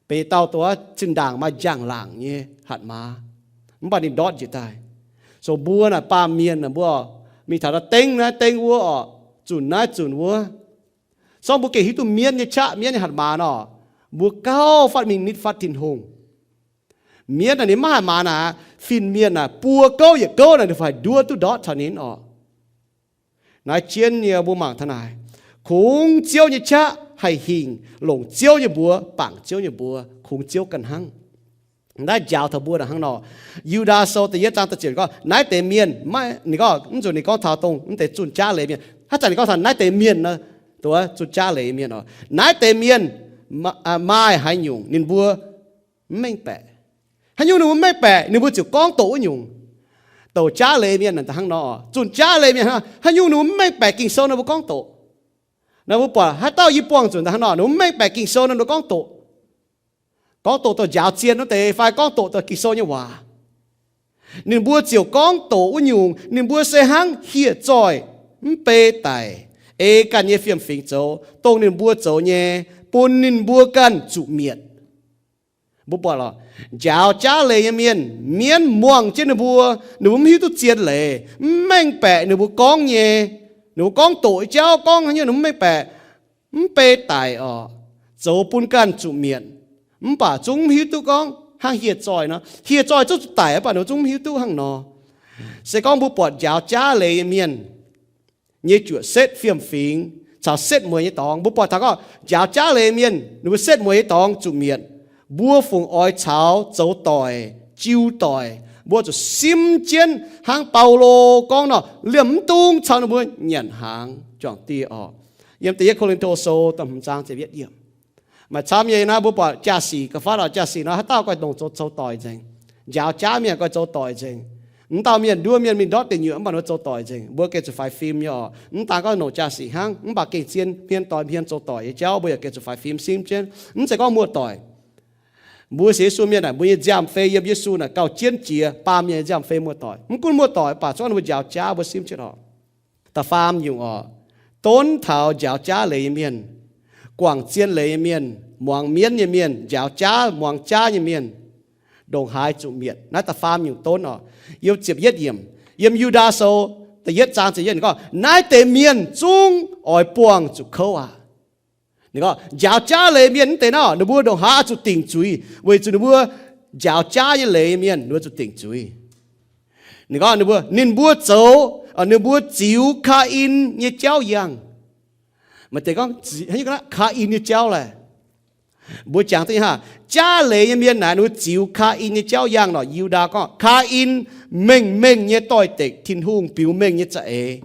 benx dauh dongh zinh ndaangc maaih njang-laangc nyei hatc maaz, mv baac ninh ndortv njiec daaih. So mbuo naaic baamh mienh naaic mbuo mingh taux naaiv dengv naaiv dengv wuov oc, zunc naaiv zunc wuov. Sorng mbuo gengh hiuv duqv mienv nyei qaqv, mienv nyei hatc maaz nor, mbuo gauh fatv mingh nitv fatv Tin-Hungh. Mienv naaic ninh maiv hatc maaz naaic, fin-mienh naaic buo gouv yietc gouv naaic ninh faix nduov duqv ndortv taux ninh oc. Naaiv jienv nyei mbuo mangc taux naaic, kungx Ziouv nyei qaqv haih hingh, longc Ziouv nyei mbuox bangc Ziouv nyei mbuox, kungx Ziouv ganh hnangv. Naaiv njaaux taux mbuo naaic hnangv nor. Yu^ndaa Sou da'yietv zaang da'ziepc gorngv naaiv deix mienh, ninh gorngv, mv nzunc ninh gorngv taux dongh mv deix zunh jaav leiz mienh. Haaix zanc ninh gorngv taux naaiv deix mienh nor, dongh zunh jaav leiz mienh oc. Naaiv deix mienh maaih haaix nyungc ninh mbuo mv mengh baeqc. Haaix nyungc ninh mbuo mv mengh baeqc, ninh mbuo ziouc gorngv doqc wuov nyungc. Douc jaav leiz mienh hnangv nor, zunh jaav leiz mienh hnangv nor, haaix nyungc ninh mbuo mv mengh baeqc Ging-Sou ninh mbuo gorngv doqc. Naaiv mbuo buatc haaix dauh yie buangh nzunc hnangv nor, ninh mbuo mv mengh baeqc Ging-Sou ninh mbuo gorngv doqc. Gorngv doqc dongh njaaux zien wuov deix fai gorngv doqc dongh Ging-Sou nyei waac, ninh mbuo ziouc gorngv doqc wuov nyungc. Ninh mbuo se hnangv hieh zoih mv bei daic, ei ganh nyei fiem-fingx zoux dongh ninh mbuo zoux nyei, bun ninh mbuo ganh zuqc mietc. Mbuo buatc lorqc, njaaux jaav leiz nyei mienh, mienv muangh jienv ninh mbuo, ninh mbuo mv hiuv duqv zien leiz, mv mengh baeqc ninh mbuo gorngv nyei. Ninh mbuo gorngv doqc jauv gorngv haaix nyungc ninh mbuo mv mengh baeqc, mv bei daic oc, zoux bun ganh zuqc mietc. Mv baac zungv mv hiuv duqv gorngv hnangv hieh zoih nor, hieh zoih zungv zuqc daic mv baac ninh mbuo zungv mv hiuv duqv hnangv nor. Se gorngv mbuo buatc njaaux jaav leiz nyei mienh nyei juoqc setv fiem-fingx caux setv mueiz nyei dorngx, mbuo buatc taux gorngv njaaux jaav leiz mienh ninh mbuo setv mueiz nyei dorngx zuqc mietc. Mbuo fungc oix caux zoux doic, jiu doic, mbuo zuqc simv jienv hnangv Baulo gorngv nor, liemh mv dungx caux ninh mbuo nyanc hnaangx juangc dieh oc. Yiem da'yietv Ko^lin^to Sou da'hmz zaang ziepc yietv yiemc. Maaih camv nyei naaiv mbuo buatc jaa-sic ga'fatv oc, jaa-sic nor haaix dauh goiv dongh zoux, zoux doic nzengc. Njaaux jaav mienh goiv zoux doic nzengc. Mv dauh mienh nduov mienh mingh ndortv deic nyuoqc mv baac ninh mbuo zoux doic nzengc, mbuo gengh zuqc faix fim nyei oc. Mv daan gorngv longc jaa-sic hnangv, mv baac gengh zien hmien doix hmien zoux doic nyei jauv mbuo yaac gengh zuqc faix fim simv jienv. Mv zeiz gorngv muoz-doic. Mbuo sienx Yesu mienh naaic, mbuo nyei nziaamv fei yiem Yesu naaic gauh jienv jiex baamh mienh nyei nziaamv fei muoz-doic. Mv gunv muoz-doic mv baac zuangv ninh mbuo njaaux jaav mbuo simv jienv oc. Da'faam nyungc oc, donv taux njaaux jaav leiz nyei mienh, guangc zien leiz nyei mienh, muangx mienv nyei mienh, njaaux jaav muangx jaav nyei mienh, ndongc haaix zuqc mietc. Naaiv da'faam nyungc donv oc. Yiem ziepc yietv yiemc, yiem Yu^ndaa Sou da'yietv zaang ziepc yietv gorngv, naaiv deix mienh zungv oix buangh zuqc kouv aqv. Ninh gorngv njaaux jaav leiz mienh mv deix nor, ninh mbuo ndongc haaix oix zuqc dingc zuiz, weic zuqc ninh mbuo njaaux jaav nyei leiz mienh ninh mbuo zuqc dingc zuiz. Ninh gorngv ninh mbuo, ninh mbuo zoux, ninh mbuo ziux Kaa^in nyei jauv yangh. Maaih deix gorngv, Kaa^in nyei jauv laeh. Mbuo jangx duqv nyei hnangv, jaav leiz nyei mienh naaic ninh mbuo ziux Kaa^in nyei jauv yangh nor, Yu^ndaa gorngv Kaa^in mengh mengh nyei doix-dekc Tin-Hungh biux mengh nyei za'eix.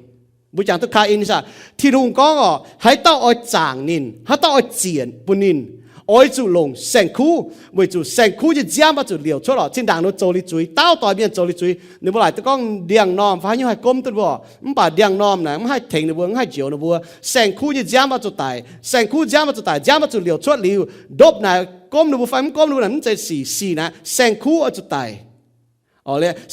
Mbuo jangx duqv Kaa^in saah, Tin-Hungh gorngv oc, haaix dauh oix zaangc ninh, haaix dauh oix ziec bun ninh, oix zuqc longc saeng-kuv, weic zuqc saeng-kuv nyei nziaamv oix zuqc liouc cuotv oc. Zinh ndaangc ninh mbuo zoux liuz zuiz, dauh doix mienh zoux liuz zuiz, ninh mbuo laaic duqv gorngv ndiangx-normh fai haaix nyungc haih gomv duqv mbuo, mv baac ndiangx-normh naaic mv haih tengx ninh mbuo, mv haih njoux ninh mbuo. Saeng-kuv nyei nziaamv oix zuqc daic, saeng-kuv nziaamv oix zuqc daic, nziaamv oix zuqc liouc cuotv liuz, ndopv naaic gomv ninh mbuo fai mv gomv ninh mbuo naaic mv zeiz sic, sic naaic saeng-kuv oix zuqc daic.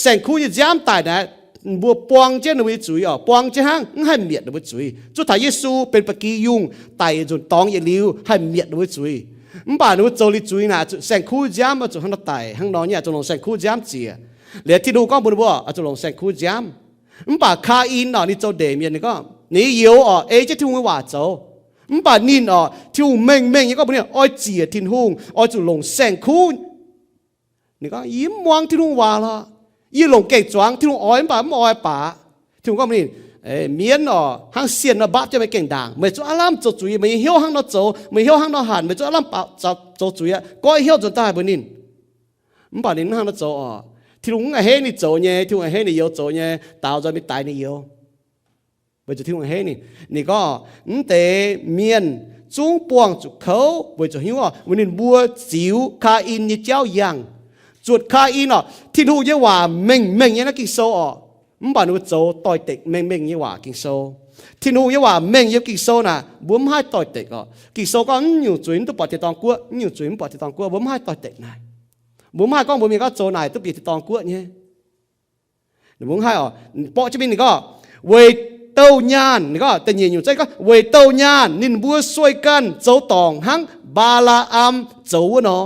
Saeng-kuv nyei nziaamv daic naaic, mbuo buang jienv ninh mbuo nyei zuiz oc, buang jienv hnangv, mv haih mietc ninh mbuo zuiz. Zuov taux Yesu benx ba'gi yungh daic yietc nzunc dorngx yietc liuz haih mietc ninh mbuo zuiz. Mv baac ninh mbuo zoux liuz zuiz naaic, saeng-kuv nziaamv oix zuqc hnangv nor daic hnangv nor nyei, oix zuqc longc saeng-kuv nziaamv ziec. Liuz Tin-Hungh gorngv mbuox ninh mbuo, oix zuqc longc saeng-kuv nziaamv. Mv baac Kaa^in oc, ninh zoux ndeic mienh, ninh gorngv ninh youz oc, ei jienv Tin-Hungh nyei waac zoux. Mv baac ninh oc, Tin-Hungh mengh mengh nyei gorngv mbuox ninh oix ziec Tin-Hungh, oix zuqc longc saeng-kuv. Ninh gorngv, yie mv muangx Tin-Hungh waac lorqc. Yie longc gengh zuangx Tin-Hungh oix mv baac mv oix baac. Tin-Hungh gorngv mbuox ninh, Mienv orqc, hnangv sienh nor mbaapv jienv meih gengh ndaangc. Meih zuqc aav lamh zoux zuiz, meih nyei hnyouv hnangv nor zoux, meih hnyouv hnangv nor hanc, meih zuqc aav lamh zoux zuiz aqv. Goiv hnyouv nzuonx daaih mbuox ninh. Mv baac ninh mv hnangv nor zoux orqc. Tin-Hungh mv a'hneiv ninh zoux nyei, Tin-Hungh a'hneiv ninh youz zoux nyei, daaux nzoih mingh daix ninh youz. Weic zuqc Tin-Hungh a'hneiv ninh. Ninh gorngv, mv deix mienh zungv buangh zuqc kouv weic zuqc hnyouv orqc, weic ninh mbuo ziux Kaa^in nyei jauv yangh. Zuotc Kaa^in orqc, Tin-Hungh nyei waac mengh mengh nyei naaiv Ging-Sou orqc, mv baac ninh mbuo zoux doix-dekc mengh mengh nyei waac Ging-Sou. Tin-Hungh nyei waac mengh yiem Ging-Sou naaic, mbuo mv haih doix-dekc orqc. Ging-Sou gorngv mv nyungc zuiz mv duqv buatc tin-dorngh guoqv, mv nyungc zuiz mv buatc tin-dorngh guoqv, mbuo mv haih doix-dekc naaic. Mbuo mv haih gorngv mbuo mienh gorngv zoux naaic duqv bieqc tin-dorngh guoqv nyei. Mbuo mv haih orqc. Borqv jienv mingh ninh gorngv, weic douh nyaanh, ninh gorngv da'nyeic nyungc zeiv gorngv, weic douh nyaanh ninh mbuo sueih ganh zoux dorngc hnangv Mbaa^laa^am zoux wuov nor.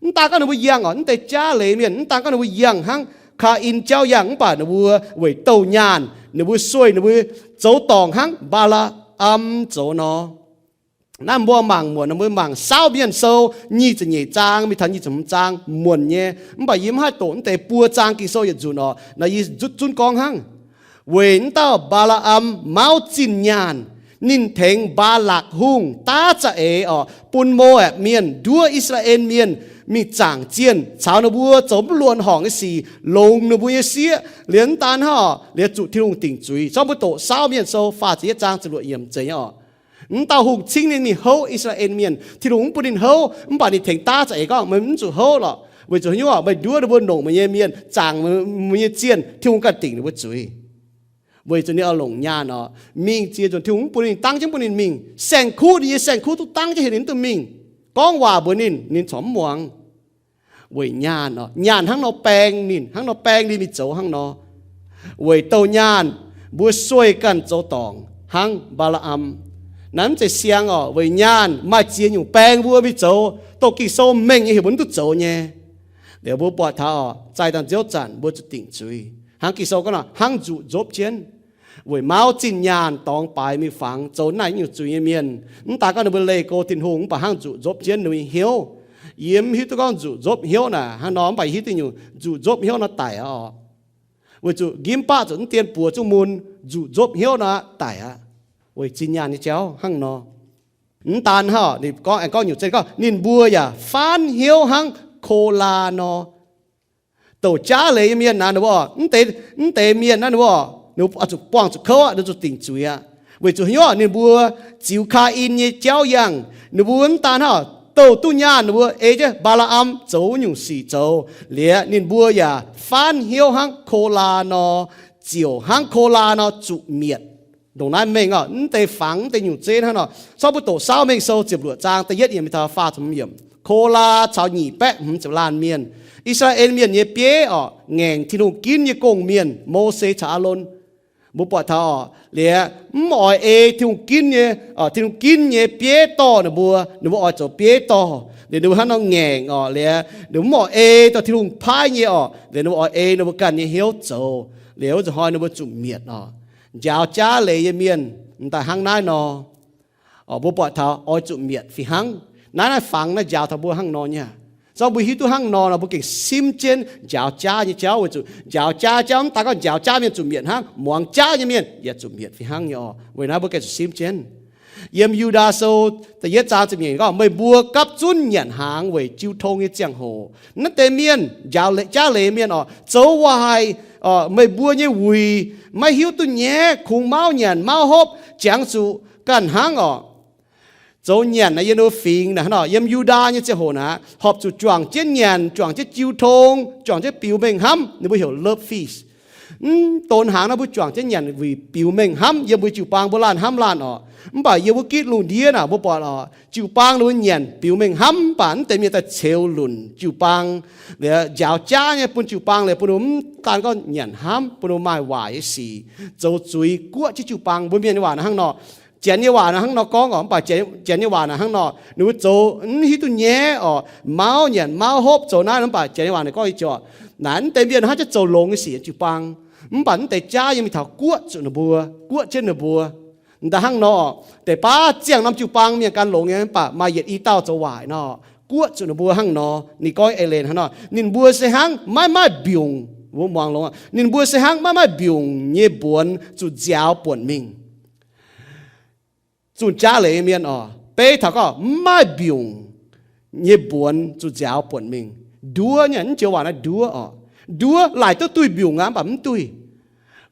Mv daan gorngv ninh mbuo yangh orqc, mv deix jaav leiz mienh, mv daan gorngv ninh mbuo yangh hnangv Kaa^in jauv yangh, mv baac ninh mbuo weic douh nyaanh, ninh mbuo sueih, ninh mbuo zoux dorngc hnangv Mbaa^laa^am zoux nor. Naaiv mbuo mangc muonc, mbuo mangc Saauv Mienh Sou nyic ziepc nyeic zaang mingh taux nyic ziepc hmz zaang muonc nyei. Mv baac yie mv haih doqc mv deix buo zaang Ging-Sou yietc nzunc orqc. Naaiv yie zutv zunv gorngv hnangv. Weic mv dauh Mbaa^laa^am mauv zinh nyaanh, ninh tengx Mbaalakc Hungh daav za'eix orqc, bun Mo^apc Mienh nduov I^saa^laa^en Mienh mingh zaangc zienh caux ninh mbuo zoux mv luonx horngc nyei sic, longx ninh mbuo nyei sieqv, liuz mv daan hnangv orqc, liuz zuqc Tin-Hungh dingc zuiz. Zorqv mbuo doqc Saauv Mienh Sou faah ziepc yietv zaang ziepc luoqc yiemc zeiz nyei orqc. Mv dauh hungh cingv ninh mingh houv I^saa^laa^en Mienh. Tin-Hungh mv bun ninh houv, mv baac ninh tengx daav za'eix gorngv, meih mv zuqc houv lorqc, weic zuqc hnyouv orqc, meih nduov ninh mbuo, longc meih nyei mienh zaangc meih nyei zienh, Tin-Hungh ganh dingc ninh mbuo zuiz. Weic zuqc ninh oix longc nyaanh orqc, mingh ziex nzunc Tin-Hungh mv bun ninh, dangv jienv bun ninh mingh. Saeng-kuv, ninh nyei saeng-kuv duqv dangv jienv heuc ninh mv duqv mingh. Gorngv waac mbuox ninh, ninh corc mv muangx. Weic nyaanh orqc, nyaanh hnangv nor baeng ninh, hnangv nor baeng ninh mingh zoux hnangv nor. Weic douh nyaanh mbuo sueih ganh zoux dorngc hnangv Mbaa^laa^am. Naaiv mv zeiz siang orqc. Weic nyaanh maaih ziex nyungc baeng mbuo mingh zoux, doqc Ging-Sou mengh nyei heuc mbuo mv duqv zoux nyei. Liuz mbuo buatc taux orqc, zaih dangh nziouv zanc mbuo zuqc dingc zuiz. Hnangv Ging-Sou gorngv nor, hnangv nzuqc nzuopv jienv. Weic mauv zinh nyaanh dorngx baaix mingh fangx zoux naaiv nyungc zuiz nyei mienh. Mv daan gorngv ninh mbuo leih go Tin-Hungh, mv baac hnangv nzuqc nzuopv jienv ninh nyei hnyouv. Yie mv hiuv duqv gorngv nzuqc nzuopv hnyouv naaic hnangv nor, mv baac yie hiuv duqv nyungc nzuqc nzuopv hnyouv nor daic orqc. Weic zuqc njimv baqv zuqc mv dien buoz zungv mun, nzuqc nzuopv hnyouv nor daic aqv. Weic zinh nyaanh nyei jauv hnangv nor. Mv daan hnangv, ninh gorngv, aengx gorngv nyungc zeiv gorngv, ninh mbuo yaac faanv hnyouv hnangv Kolaa nor. Douc jaav leiz nyei mienh naaic, ninh mbuo, mv deix, mv deix mienh naaiv ninh mbuo, ninh mbuo zuqc buangh zuqc kouv aqv, ninh zuqc dingc zuiz aqv. Weic zuqc hnyouv ninh mbuo ziux Kaa^in nyei jauv yangh. Ninh mbuo mv daan hnangv douh duqv nyaanh, ninh mbuo ei jienv Mbaa^laa^am zoux wuov nyungc sic zoux. Liuz ninh mbuo yaac faanv hnyouv hnangv Kolaa nor, ziouc hnangv Kolaa nor zuqc mietc. Ndongc naaiv mengh orqc, mv deix fangx mv deix nyungc zeiv hnangv nor. Corc mbuo doqc Saauv Mengh Sou ziepc luoqc zaang da'yietv yiemc mingh taux faah ziepc hmz yiemc. Kolaa caux nyic baeqv hmz ziepc laanh mienh, I^saa^laa^en Mienh nyei bieiv orqc, ngaengc Tin-Hungh ginv nyei gong-mienh, Mose caux Aalon. Mbuo buatc taux orqc, liuz mv oix ei Tin-Hungh ginv nyei, Tin-Hungh ginv nyei bieiv dorh ninh mbuo, ninh mbuo oix zoux bieiv dorh. Liuz ninh mbuo hnangv nor ngaengc orqc, liuz ninh mbuo mv oix ei dorh Tin-Hungh paaiv nyei orqc, liuz ninh mbuo oix ei ninh mbuo ganh nyei hnyouv zoux. Liuz wuov zanc hnoi ninh mbuo zuqc mietc orqc. Njaaux jaav leiz nyei mienh m'daaih hnangv naaiv nor. Mbuo buatc taux oix zuqc mietc fih hnangv. Naaiv, naaiv fangx naaiv njaaux taux mbuo hnangv nor nyei. Zorqv mbuo hiuv duqv hnangv nor nor, mbuo gengh simv jienv njaaux jaav nyei jauv. Weic zuqc njaaux jaav jauv mv daan gorngv njaaux jaav mienh zuqc mietc hnangv, muangx jaav nyei mienh yaac zuqc mietc fih hnangv nyei orqc. Weic naaiv mbuo gengh zuqc simv jienv. Yiem Yu^ndaa Sou da'yietv zaang ziepc nyeic gorngv, meih mbuo gapv zunv nyanc hnaangx weic jiu tong nyei ziangh hoc. Naaiv deix mienh, njaaux jaav leiz mienh orqc, zoux waaic, meih mbuo nyei wuic maiv hiuv duqv nyaiv, kungx mauv nyanc mauv hopv, jangx zuqc ganh hnangv orqc. Zoux nyanc naaic yiem ninh mbuo fingx naaic hnangv nor, yiem Yu^ndaa nyei ziangh hoc naaic, horpc zuqc juangc jienv nyanc, juangc jienv jiu tong, juangc jienv biux mengh hnamv, ninh mbuo heuc love feast. Mv donx hnaangx naaiv mbuo juangc jienv nyanc wuic biux mengh hnamv, yiem mbuo jiu-baang mbuo laanh hnamv laanh orqc. Mv baac yiem wuov gitv lungh ndiev naaic mbuo buatc orqc, jiu-baang ninh mbuo nyanc biux mengh hnamv, mv baac mv deix mienh daaih ceux lunc jiu-baang, liuz njaaux jaav nyei bun jiu-baang, liuz bun ninh mbuo mv daan gorngv nyanc hnamv, bun ninh mbuo maaih waaic nyei sic, zoux zuiz guoqv jienv jiu-baang. Mbuo mienh nyei waac naaic hnangv nor, Janx nyei waac naaic hnangv nor gorngv orqc, mv baac Janx nyei waac naaic hnangv nor, ninh mbuo zoux mv hiuv duqv nyaiv orqc, mauv nyanc mauv hopv zoux naaiv, mv baac Janx nyei waac naaic gorngv ih joux, naaic mv deix mienh hnangv jienv zoux longx nyei sic jiu-baang, mv baac mv deix jaav yiem mingh taux guoqv zuqc ninh mbuo, guoqv jienv ninh mbuo. M'daaih hnangv nor, deix baav ziangh norm jiu-baang mienh gan longx nyei, mv baac maaih yietc i dauh zoux waaic nor, guoqv zuqc ninh mbuo hnangv nor. Ninh gorngv eix leiz hnangv nor, ninh mbuo se hnangv maiv maaih mbiungc, Mbuo muangx longx, ninh mbuo se hnangv maiv maaih mbiungc nyei mbuonx zuqc nziaaux buonc mingh. Zunh jaav leiz nyei mienh oc, beiv taux gorngv mv maaih mbiungc nyei mbuonx zuqc nziaaux buonc mingh. Nduov nyei, mv joux waac naaiv nduov oc. Nduov laaic duqv duih mbiungc aqv, mv baac mv duih.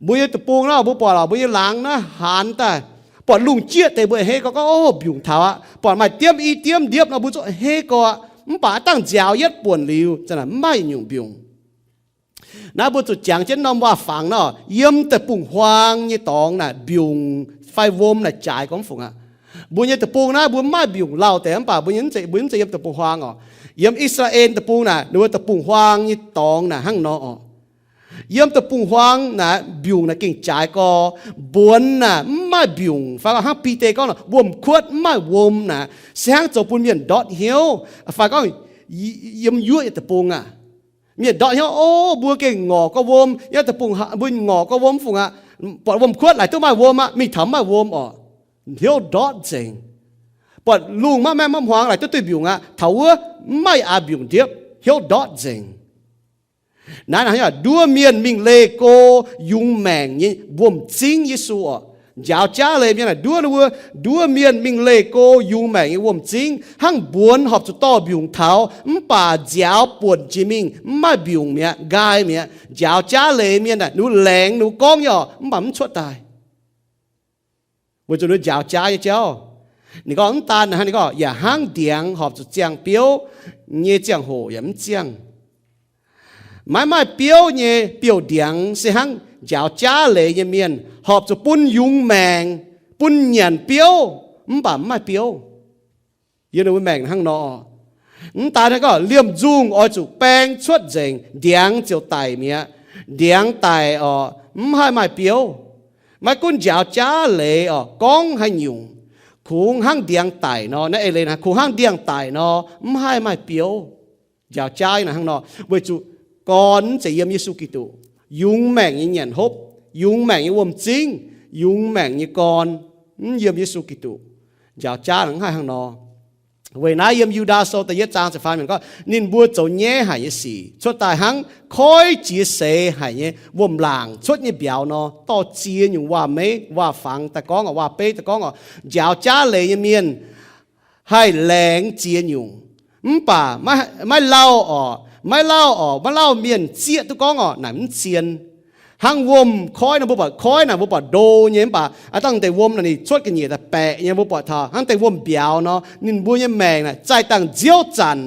Mbuo nyei deic-bung naaiv, mbuo buatc oc, mbuo nyei laangz naaiv haanz daaih, buatc lungh jieqv deix mbuo hei gorx gorngv, o, mbiungc taux aqv. Buatc maaih diemv i diemv ndiepv nor mbuo zuqc hei gorx aqv. Mv baac dangh nziaaux yietv buonc liuz, zanc naaic mv maaih nyungc mbiungc. Naaiv mbuo zuqc jangx jienv norm waac-fangx nor, yiem deic-bung-huaang nyei dorngx naaic mbiungc fai wuom naaic jaaix gormx fungc aqv. Mbuo nyei deic-bung naaiv mbuo mv maaih mbiungc lauh deix, mv baac mbuo nyei mv zeiz, mbuo mv zeiz yiem deic-bung-huaang oc. Yiem I^saa^laa^en deic-bung naaic, ninh mbuo deic-bung-huaang nyei dorngx naaic hnangv nor oc. Yiem deic-bung-huaang naaic mbiungc naaic gengh jaaix gorx, mbuonx naaic mv maaih mbiungc, fai hnangv Bide gorngv nor, wuom-kuotv mv maaih wuom naaic, se hnangv zoux bun mienh ndortv hnyouv, fai gorngv yiem yuoqv nyei deic-bung aqv. Mienh ndortv hnyouv, o, mbuo gengh ngorc gorx wuom, yiem deic-bung mbuo ngorc gorx wuom fungc aqv. Buatc wuom-kuotv laaic duqv maaih wuom aqv, mingh taux mv maaih wuom oc. Hnyouv ndortv nzengc. Buatc lungh maiv maengh maiv hmuangx laaic duqv duih mbiungc aqv, taux wuov mv maaih aax mbiungc ndiepv, hnyouv ndortv nzengc. Naaiv naaic nduov mienh mingh leih go yungz maengc nyei wuom-zingv Yesu oc. Njaaux jaav leiz mienh naaic nduov ninh mbuo, nduov mienh mingh leih go yungz maengc nyei wuom-zingv, hnangv mbuonx horpc zuqc dorh mbiungc taux, mv baac nziaaux buonc jiex mingh mv maaih mbiungc mi'aqv, nqaai mi'aqv. Njaaux jaav leiz mienh naaic ninh mbuo laengz ninh mbuo gorngv nyei oc, mv baac mv cuotv daaih. Weic zuqc ninh njaaux jaav nyei jauv. Ninh gorngv mv daan hnangv, ninh gorngv yaac hnangv ndiangx horpc zuqc ziangh biouv nyei ziangh hoc yaac mv ziangh. Maiv maaih biouv nyei biouv-ndiangx se hnangv njaaux jaav leiz nyei mienh horpc zuqc bun yungz maengc, bun nyanc biouv, mv baac mv maaih biouv. Yiem ninh mbuo maengc hnangv nor. Mv daan hnangv, gorngv liemh nzungh oix zuqc baeng cuotv nzengc, ndiangx ziouc daic mi'aqv. Ndiangx daic oc, mv haih maaih biouv. Maiv gunv njaaux jaav leiz oc, gorngv haaix nyungc, kungx hnangv ndiangx daic nor, naaiv eix leiz naaic, kungx hnangv ndiangx daic nor, mv haih maaih biouv. Njaaux jaav naaic hnangv nor, weic zuqc gorn mv zeiz yiem Yesu Giduc. Yungz maengc nyei nyanc hopv, yungz maengc nyei wuom-zingv, yungz maengc nyei gorn mv yiem Yesu Giduc. Njaaux jaav naaic mv haih hnangv nor. Weic naaiv yiem Yu^ndaa Sou da'yietv zaang ziepc faam yiemc gorngv, ninh mbuo zoux nyaiv haic nyei sic cuotv daaih hnangv koiv jiex seix haic nyei wuom-laangc cuotv nyei mbiauz nor, dorh ziex nyungc waac-meiv waac-fangx daaih gorngv oc, waac-beiv daaih gorngv oc. Njaaux jaav leiz nyei mienh haih laengz ziex nyungc, mv baac maiv lauh oc, maiv lauh oc, maiv lauh mienh zieqv duqv gorngv oc, naaic mv zien. Hnangv wuom-koiv nor, mbuo buatc koiv naaic mbuo buatc ndo nyei, mv baac aav dangh deix wuom naaic ninh cuotv ga'nyiec daaih baeqc nyei, mbuo buatc taux hnangv deix wuom-mbiauz nor, ninh mbuo nyei maengc naaic zaih dangh nziouv zanc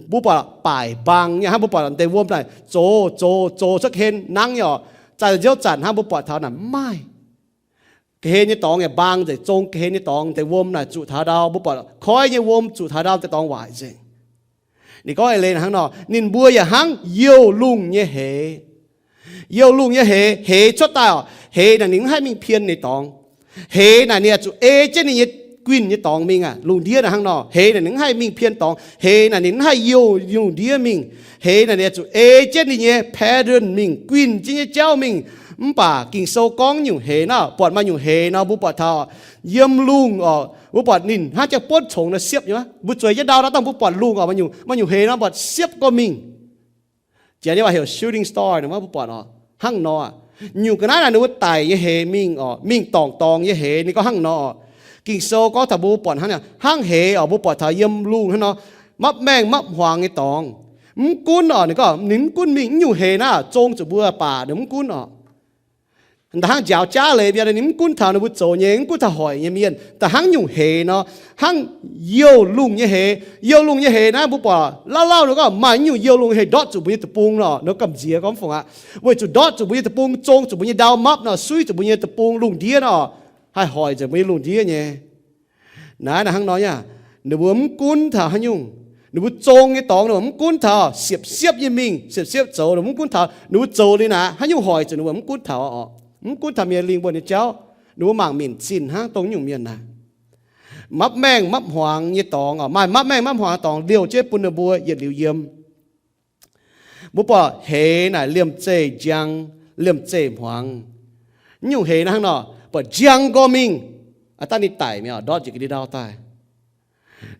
mbuo buatc baaic mbang nyei, hnangv mbuo buatc deix wuom naaic zoux zoux zoux cuotv ga'hlen nangv nyei oc. Zaih nziouv zanc hnangv mbuo buatc taux naaic mv maaih. Ga'hlen nyei dorngx yaac mbang nzengc, zong ga'hlen nyei dorngx, deix wuom naaic zuqc taux ndau, mbuo buatc koiv nyei wuom zuqc taux ndau deix dorngx waaic nzengc. Ninh gorngv eix leiz hnangv nor, ninh mbuo yaac hnangv youh lungh nyei heix. Youh lungh nyei heix, heix cuotv daaih oc, heix naaic ninh mv haih mingh pien nyei dorngx. Heix naaic ninh oix zuqc ei jienv ninh nyei guinh nyei dorngx mingh aqv. Lungh ndiev naaic hnangv nor, heix naaic ninh mv haih mingh pien dorngx, heix naaic ninh mv haih youh lungh ndiev mingh. Heix naaic ninh oix zuqc ei jienv ninh nyei pattern mingh, guinh jienv nyei jauv mingh. Mv baac Ging-Sou gorngv nyungc heix naaic, buatc maaih nyungc heix nor, mbuo buatc taux yiem lungh oc, mbuo buatc ninh hnangv jangx buonv congx nor siepv nyei. Mbuo zueiz jienv ndau naaiv dangh mbuo buatc lungh oc, maaih nyungc heix nor buatc siepv gorngv mingh. Janx nyei waac heuc shooting star nor, mbuo buatc oc, hnangv nor. Nyungc ga'naaiv naaic ninh mbuo daic nyei heix mingh oc, mingh dorngc dorngx nyei heix, ninh gorngv hnangv nor. Ging-Sou gorngv taux mbuo buatc hnangv, hnangv heix oc, mbuo buatc taux yiem lungh hnangv nor, mapv maengh mapv hmuangx nyei dorngx. Mv gunv oc, ninh gorngv ninh mv gunv mingh, mv nyungc heix naaiv zong zuqc mbuo baac ninh mv gunv oc. Da'hnangv njaaux jaav leiz mienh, ninh mv gunv taux ninh mbuo zoux nyei, mv gunv taux hoic nyei mienh, da'hnangv nyungc heix nor, hnangv youh lungh nyei heix. Youh lungh nyei heix naaiv mbuo buatc lauh lauh nor gorngv maaih nyungc youh lungh heix ndortv zuqc mbuo nyei deic-bung nor, nor gamh nziex gorngv fongc aqv. Weic zuqc ndortv zuqc mbuo nyei deic-bung, zong zuqc mbuo nyei ndau mapv nor, suiv zuqc mbuo nyei deic-bung lungh ndiev nor, haih hoic nzengc mbuo nyei lungh ndiev nyei. Naaiv naaic hnangv nor nyei, ninh mbuo mv gunv taux haaix nyungc. Ninh mbuo zong nyei dorngx ninh mbuo mv gunv taux, siepv-siepv nyei mingh, siepv-siepv zoux, ninh mbuo mv gunv taux. Ninh mbuo zoux liuz naaic haaix nyungc hoic zuqc ninh mbuo mv gunv taux oc. Mv gunv taux mienh lingh wuonh nyei jauv. Ninh mbuo mangc minc zinh hnangv dongh nyungc mienh naaic. Mapv maengh mapv hmuangx nyei dorngx oc, maaih mapv maengh mapv hmuangx dorngx liouh jienv bun ninh mbuo yietc liuz yiem. Mbuo buatc heix naaic liemh zeih njang, liemh zeih hmuangx. Mv nyungc heix naaiv hnangv nor, buatc njang gorx mingh, aav dangh ninh daic mi'aqv, ndortv njiec ga'ndiev ndau daaih.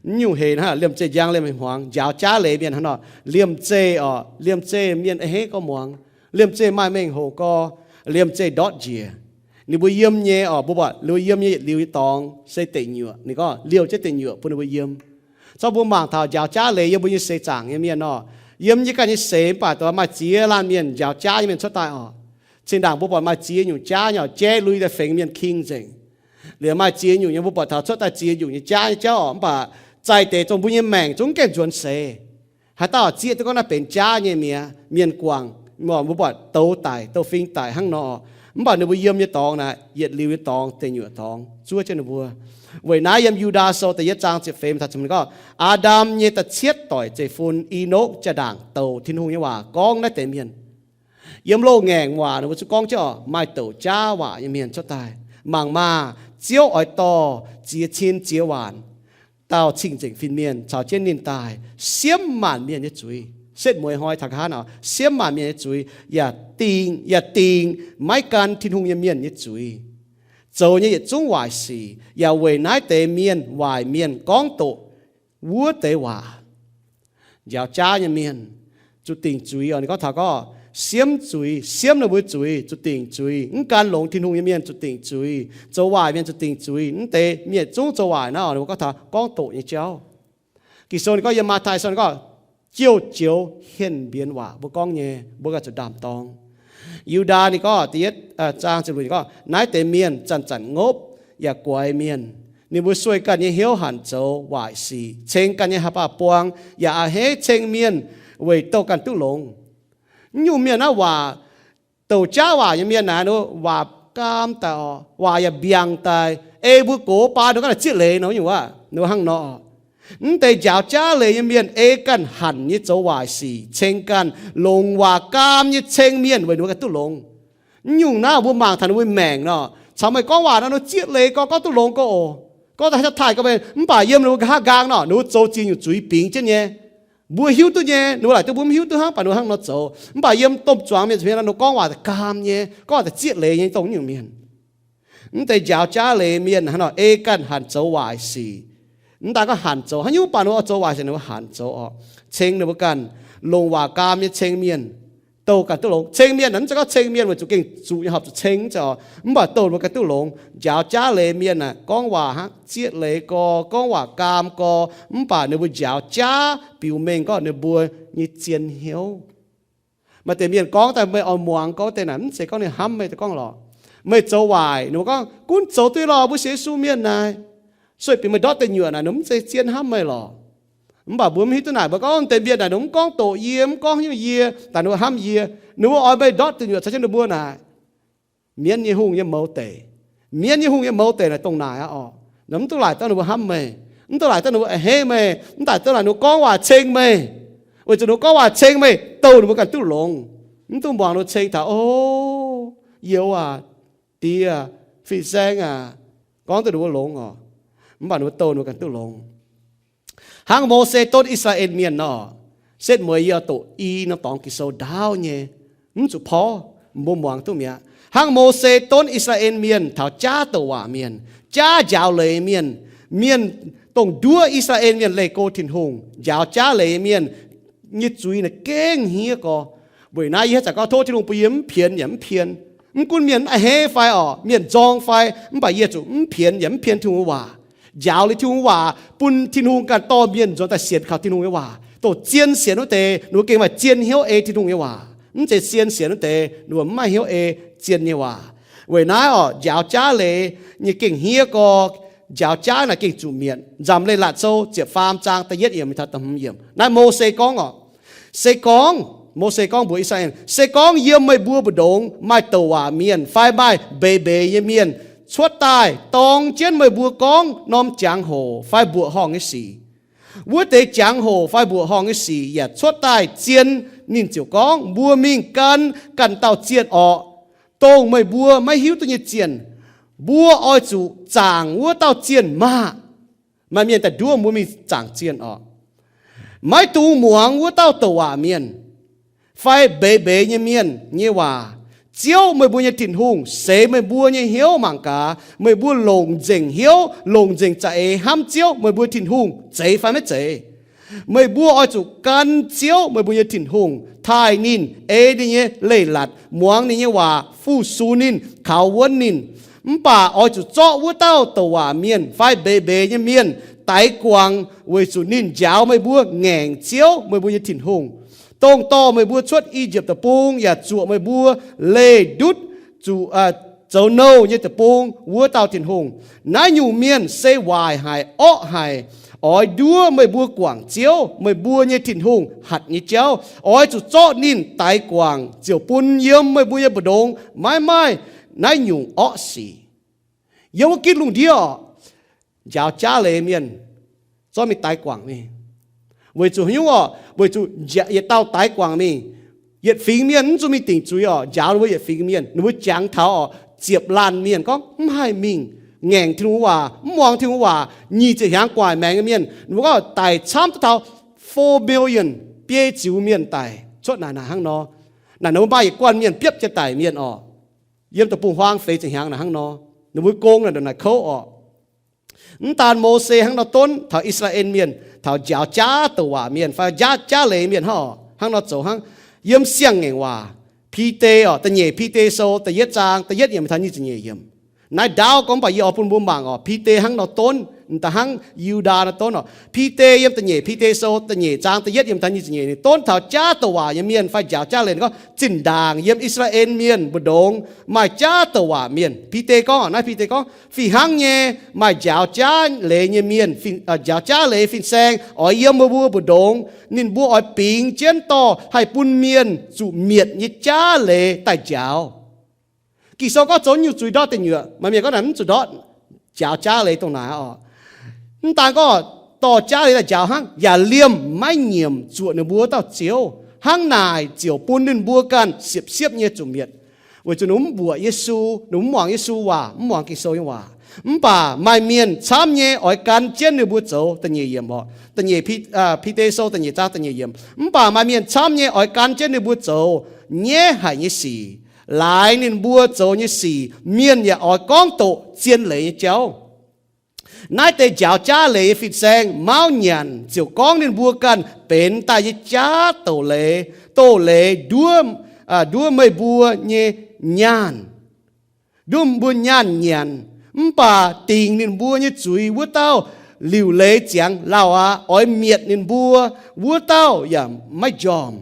Mv nyungc heix naaiv liemh zeih njang liemh hmuangx, njaaux jaav leiz mienh hnangv nor, liemh zeih oc, liemh zeih mienh a'hneiv gorx muangx. Liemh zeih maaih mengh hoc gorx, liemh zeih ndortv njiec. Ninh mbuo yiem nyei orqc, mbuo buatc ninh mbuo yiem nyei yietc liuz nyei dorngx se deic nyuoqc. Ninh gorngv liouh jienv deic nyuoqc bun ninh mbuo yiem. Corc mbuo mangc taux njaaux jaav leiz yiem mbuo nyei seix zaangc nyei mienh orqc, yiem yie ganh nyei seix mv baac maaih ziex laanh mienh njaaux jaav nyei mienh cuotv daaih orqc. Cing-ndaangc mbuo buatc maaih ziex nyungc jaav nyei orqc, jaiv lui daaih fengx mienh king nzengc. Liemh maaih ziex nyungc nyei mbuo buatc taux cuotv daaih ziex nyungc nyei jaav nyei jauv orqc, mv baac zaih deix zong mbuo nyei maengc zungv gaengh nzuonx seix. Haaix dauh zieqv duqv gorngv naaiv benx jaav nyei mi'aqv, mienh guangc, mbuo buatc douz daic, douz-fing daic hnangv nor. Mv baac ninh mbuo yiem nyei dorngx naaic, yietc liuz nyei dorngx, deic nyuoqc dorngx zuov jienv ninh mbuo. Weic naaiv yiem Yu^ndaa Sou da'yietv zaang ziepc feix taux ziepc hmz gorngv, Aa^ndam nyei da'cietv doic zeiv-fun, Enokv, jaa-ndaangc douc Tin-Hungh nyei waac gorngv naaiv deix mienh. Yiem loz-ngaengc waac ninh mbuo zungv gorngv jienv orqc, maaih douc jaav waac nyei mienh cuotv daaih. Mangc maah! Ziouv oix dorh ziex cin ziex waanc dauh cing-nzengc fin-mienh caux jienv ninh daaih siemv maanc mienh nyei zuiz. Setv mueiz hnoi taux nqa'haav nor, siemv maanc mienh nyei zuiz, yaac dingc, yaac dingc maiv gan Tin-Hungh nyei mienh nyei zuiz, zoux nyei yietc zungv waaic sic, yaac weic naaiv deix mienh waaic mienh gorngv doqc wuov deix waac. Njaaux jaav nyei mienh zuqc dingc zuiz orqc. Ninh gorngv taux gorngv siemv zuiz, siemv ninh mbuo zuiz, zuqc dingc zuiz. Mv gan longx Tin-Hungh nyei mienh zuqc dingc zuiz. Zoux waaic mienh zuqc dingc zuiz. Mv deix mienh zungv zoux waaic naaiv orqc, ninh mbuo gorngv taux gorngv doqc nyei jauv. Ging-Sou ninh gorngv yiem Matv^tai Sou ninh gorngv, jiouv joux henv mbienx waac mbuo gorngv nyei, mbuo ganh zuqc ndaam-dorng. Yu^ndaa ninh gorngv da'yietv zaang ziepc luoqc ninh gorngv, naaiv deix mienh zanc-zanc ngopv yaac guaix mienh. Ninh mbuo sueih ganh nyei hnyouv hanc zoux waaic sic, ceng ganh nyei haaix baac buang, yaac a'hneiv ceng mienh weic douh ganh duqv longx. Mv nyungc mienh naaiv waac, douc jaav waac nyei mienh naaic, ninh waac gaam daaih orqc, waac yaac mbiaangc daaih, ei mbuo gox baan ninh ganh zieqv leiz nor nyungc waac, ninh hnangv nor. Mv deix njaaux jaav leiz nyei mienh ei ganh hanc nyei zoux waaic sic, ceng ganh longc waac gaam nyei ceng mienh weic ninh mbuo ganh duqv longx. Mv nyungc naaiv mbuo mangc taux ninh mbuo maengc nor, caux meih gorngv waac nor, ninh zieqv leiz gorx, gorngv duqv longx gorx oc. Gorngv daaih haaix dauh taaih gorngv meih, mv baac yiem ninh mbuo nqa'haav nqaang nor, ninh mbuo zoux ziex nyungc zuiz bingx jienv nyei. Mbuo hiuv duqv nyei, ninh mbuo laaic duqv mbuo mv hiuv duqv hnangv, mv baac ninh mbuo hnangv nor zoux. Mv baac yiem domh zuangx mienh zuqc hmien nor, ninh mbuo gorngv waac daaih gaam nyei, gorngv waac daaih zieqv leiz nyei dongh nyungc mienh. Mv deix njaaux jaav leiz mienh hnangv nor ei ganh hanc zoux waaic sic. Mv daaih gorngv hanc zoux, haaix nyungc baac ninh mbuo oix zoux waaic sic ninh mbuo hanc zoux orqc. Ceng ninh mbuo ganh, longc waac gaam nyei ceng mienh, douh ganh duqv longx. Ceng mienh naaic mv zeiz gorngv ceng mienh weic zuqc gengh zuqc nyei horpc zuqc ceng zeiz orqc, mv baac douh ninh mbuo ganh duqv longx. Njaaux jaav leiz mienh naaic gorngv waac hnangv zieqv leiz gorx, gorngv waac gaam gorx, mv baac ninh mbuo njaaux jaav biux mengh gorngv ninh mbuo nyei zien hnyouv. Maaih deix mienh gorngv daaih meih oix muangx gorngv deix naaic mv zeiz gorngv ninh hnamv meih daaih gorngv lorqc. Meih zoux waaic, ninh mbuo gorngv gunv zoux duqv lorqc, mbuo sienx Yesu mienh naaic. Sueih bieqc meih ndortv deic nyuoqc naaic ninh mv zeiz zien hnamv meih lorqc. Mv baac mbuo mv hiuv duqv naaic, mbuo gorngv deix mienh naaic ninh mv gorngv doqc yie, mv gorngv haaix nyungc yie, daaih ninh mbuo hnamv yie. Ninh mbuo oix meih ndortv deic nyuoqc caux jienv ninh mbuo naaic. Mienv nyei hungh nyei mouz deic. Mienv nyei hungh nyei mouz deic naaic dongh naaic aqv orqc. Ninh mv duqv laaic daaih ninh mbuo hnamv meih, mv duqv laaic daaih ninh mbuo a'hneiv meih, mv daaih daaih laaic ninh mbuo gorngv waac ceng meih. Weic zuqc ninh mbuo gorngv waac ceng meih, douh ninh mbuo ganh duqv longx. Mv duqv muangx ninh mbuo ceng taux, o, youz aac, die aac, fin-saeng aac, gorngv duqv ninh mbuo longx orqc. Mv baac ninh mbuo douh ninh mbuo ganh duqv longx. Hnangv Mose donv I^saa^laa^en Mienh nor, setv mueiz yie oix doqc i norm dorngx Ging-Sou ndaauv nyei, mv zuqc porv, mbuo muangx duqv mi'aqv. Hnangv Mose donv I^saa^laa^en Mienh taux jaav douc waac mienh, jaav njaaux leiz mienh, mienh dongh nduov I^saa^laa^en Mienh leih go Tin-Hungh, njaaux jaav leiz mienh nyei zuiz naaic gengh hniev gorx. Weic naaiv yie haaix zanc gorngv tov Tin-Hungh bun yie mv pienx yaac mv pien. Mv gunv mienh mv a'hneiv fai orqc, mienh nzorng fai, mv baac yie zuqc mv pienx yaac mv pien Tin-Hungh nyei waac. Njaaux liuz Tin-Hungh waac, bun Tin-Hungh ganh dorh mienh nzuonx daaih sienx kaux Tin-Hungh nyei waac. Dongh zien sienx wuov deix, ninh mbuo gengh maaih zien hnyouv ei Tin-Hungh nyei waac. Mv zeiz zien sienx wuov deix, ninh mbuo mv maaih hnyouv ei zien nyei waac. Weic naaiv orqc, njaaux jaav leiz nyei gengh hniev gorx, njaaux jaav naaic gengh zuqc mietc. Nzamc Leiz-Latc Sou ziepc faam zaang da'yietv yiemc taux da'hmz yiemc. Naaiv Mose gorngv orqc, se gorngv, Mose gorngv mbuox I^saa^laa^en, se gorngv yiem meih mbuo mbu'ndongx maaih douc waac mienh fai maaih mbeix mbeix nyei mienh cuotv daaih dorng jienv meih mbuo gorngv norm jangx-hoc fai mbuoqc horngh nyei sic, wuov deix jangx-hoc fai mbuoqc horngh nyei sic yaac cuotv daaih zien, ninh ziouc gorngv, mbuo mingh gan ganh dauh zienh orqc, dongh meih mbuo maiv hiuv duqv nyei zienh. Mbuo oix zuqc zaangc wuov dauh zienh maah! Maaih mienh daaih nduov mbuo mingh zaangc zienh orqc. Maiv dungx muangx wuov dauh douc waac mienh fai mbeix mbeix nyei mienh nyei waac. Ziouv, meih mbuo nyei Tin-Hungh, seix meih mbuo nyei hnyouv mangc gaax, meih mbuo longc nzengc hnyouv, longc nzengc za'eix hnamv Ziouv, meih mbuo Tin-Hungh, zeiz fai maiv zeiz? Meih mbuo oix zuqc gan Ziouv, meih mbuo nyei Tin-Hungh, taaih ninh, ei ninh nyei leiz-latc, muangx ninh nyei waac, fu-sux ninh, kaux wuonv ninh. Mv baac oix zuqc zorqv wuov dauh douc waac mienh fai mbeix mbeix nyei mienh daix guangc, weic zuqc ninh njaaux meih mbuo ngaengc Ziouv, meih mbuo nyei Tin-Hungh, dongh dorh meih mbuo cuotv I^yipv Deic-Bung yaac zuoqc meih mbuo leih ndutv zuqc zoux nouh nyei deic-bung wuov dauh Tin-Hungh. Naaiv nyungc mienh se waaic haic, orqv haic. Oix nduov meih mbuo guangc Ziouv, meih mbuo nyei Tin-Hungh hatc nyei jauv. Oix zuqc zorqv ninh daix guangc, ziouc bun yiem meih mbuo nyei mbu'ndongx maiv maaih naaiv nyungc orqv sic. Yiem wuov gitv lungh ndiev oc, njaaux jaav leiz mienh zorqv mingh daix guangc mingh. Weic zuqc haaix nyungc oc? Weic zuqc yietc dauh daix guangc mingh, yietc fingx mienh mv zuqc mingh dingc zuiz oc, njaaux ninh mbuo yietc fingx mienh, ninh mbuo jangx taux oc, ziepc laanh mienh gorngv mv haih mingh ngaengc Tin-Hungh waac, mv muangx Tin-Hungh waac, nyic ziepc hnyangx gu'nguaaic maengx nyei mienh. Ninh mbuo gorngv daic camv duqv taux four million, biei ziux mienh daic cuotv naaic, naaic hnangv nor. Naaic ninh mbuo maaih yietc guanh mienh biopv jienv daic mienh oc. Yiem deic-bung-huaang feix ziepc hnyangx naaic hnangv nor. Ninh mbuo gong naaic ndongc naaic kouv oc. Mv daan Mose hnangv nor donv taux I^saa^laa^en Mienh, taux njaaux jaav douc waac mienh fai jaav, jaav leiz mienh hnangv oc, hnangv nor zoux hnangv. Yiem Siang-Ngaengc Waac, Bide oc, da'nyeic Bide Sou da'yietv zaang da'yietv yiemc taux nyic ziepc nyeic yiemc. Naaiv ndaauv gorngv mv baac yie oix bun mbuo mangc oc, Bide hnangv nor donv, m'daaih hnangv Yu^ndaa nor donv oc. Bide yiem da'nyeic Bide Sou da'nyeic zaang da'yietv yiemc taux nyic ziepc nyeic, ninh donv taux jaav douc waac nyei mienh fai njaaux jaav leiz gorngv, zinh ndaangc yiem I^saa^laa^en Mienh mbu'ndongx maaih jaav douc waac mienh. Bide gorngv, naaiv Bide gorngv, fih hnangv nyei maaih njaaux jaav leiz nyei mienh, njaaux jaav leiz fin-saeng oix yiem meih mbuo mbu'ndongx. Ninh mbuo oix bingx jienv dorh haih bun mienh zuqc mietc nyei jaav leiz daaih njaaux. Ging-Sou gorngv zoux nyungc zuiz ndortv deic nyuoqc, maaih mienh gorngv naaic mv zuqc ndortv njaaux jaav leiz dongh naaic oc. Mv daan gorngv dorh jaav leiz daaih njaaux hnangv, yaac liemh maiv nyiemc zuoqc ninh mbuo wuov dauh Ziouv. Hnangv naaic ziouc bun ninh mbuo ganh siepv-siepv nyei zuqc mietc, weic zuqc ninh mbuo mv mbuoqc Yesu, ninh mbuo mv muangx Yesu waac, mv muangx Ging-Sou nyei waac. Mv baac maaih mienh camv nyei oix gan jienv ninh mbuo zoux. Da'nyeic yiemc oc, da'nyeic Bide Sou da'nyeic zaang da'nyeic yiemc. Mv baac maaih mienh camv nyei oix gan jienv ninh mbuo zoux nyaiv haic nyei sic. Laaix ninh mbuo zoux nyei sic, mienh yaac oix gorngv doqc zien leiz nyei jauv. Naaiv deix njaaux jaav leiz nyei fin-saeng mauv nyanc ziouc gorngv ninh mbuo ganh benx daaih nyei jaav douc leiz, doz-leiz nduov, nduov meih mbuo nyei nyaanh, nduov mbuo nyaanh nyanc. Mv baac dingc ninh mbuo nyei zuiz wuov dauh liuc leiz ziangx lauh aqv. Oix mietc ninh mbuo wuov dauh yaac maiv njormh.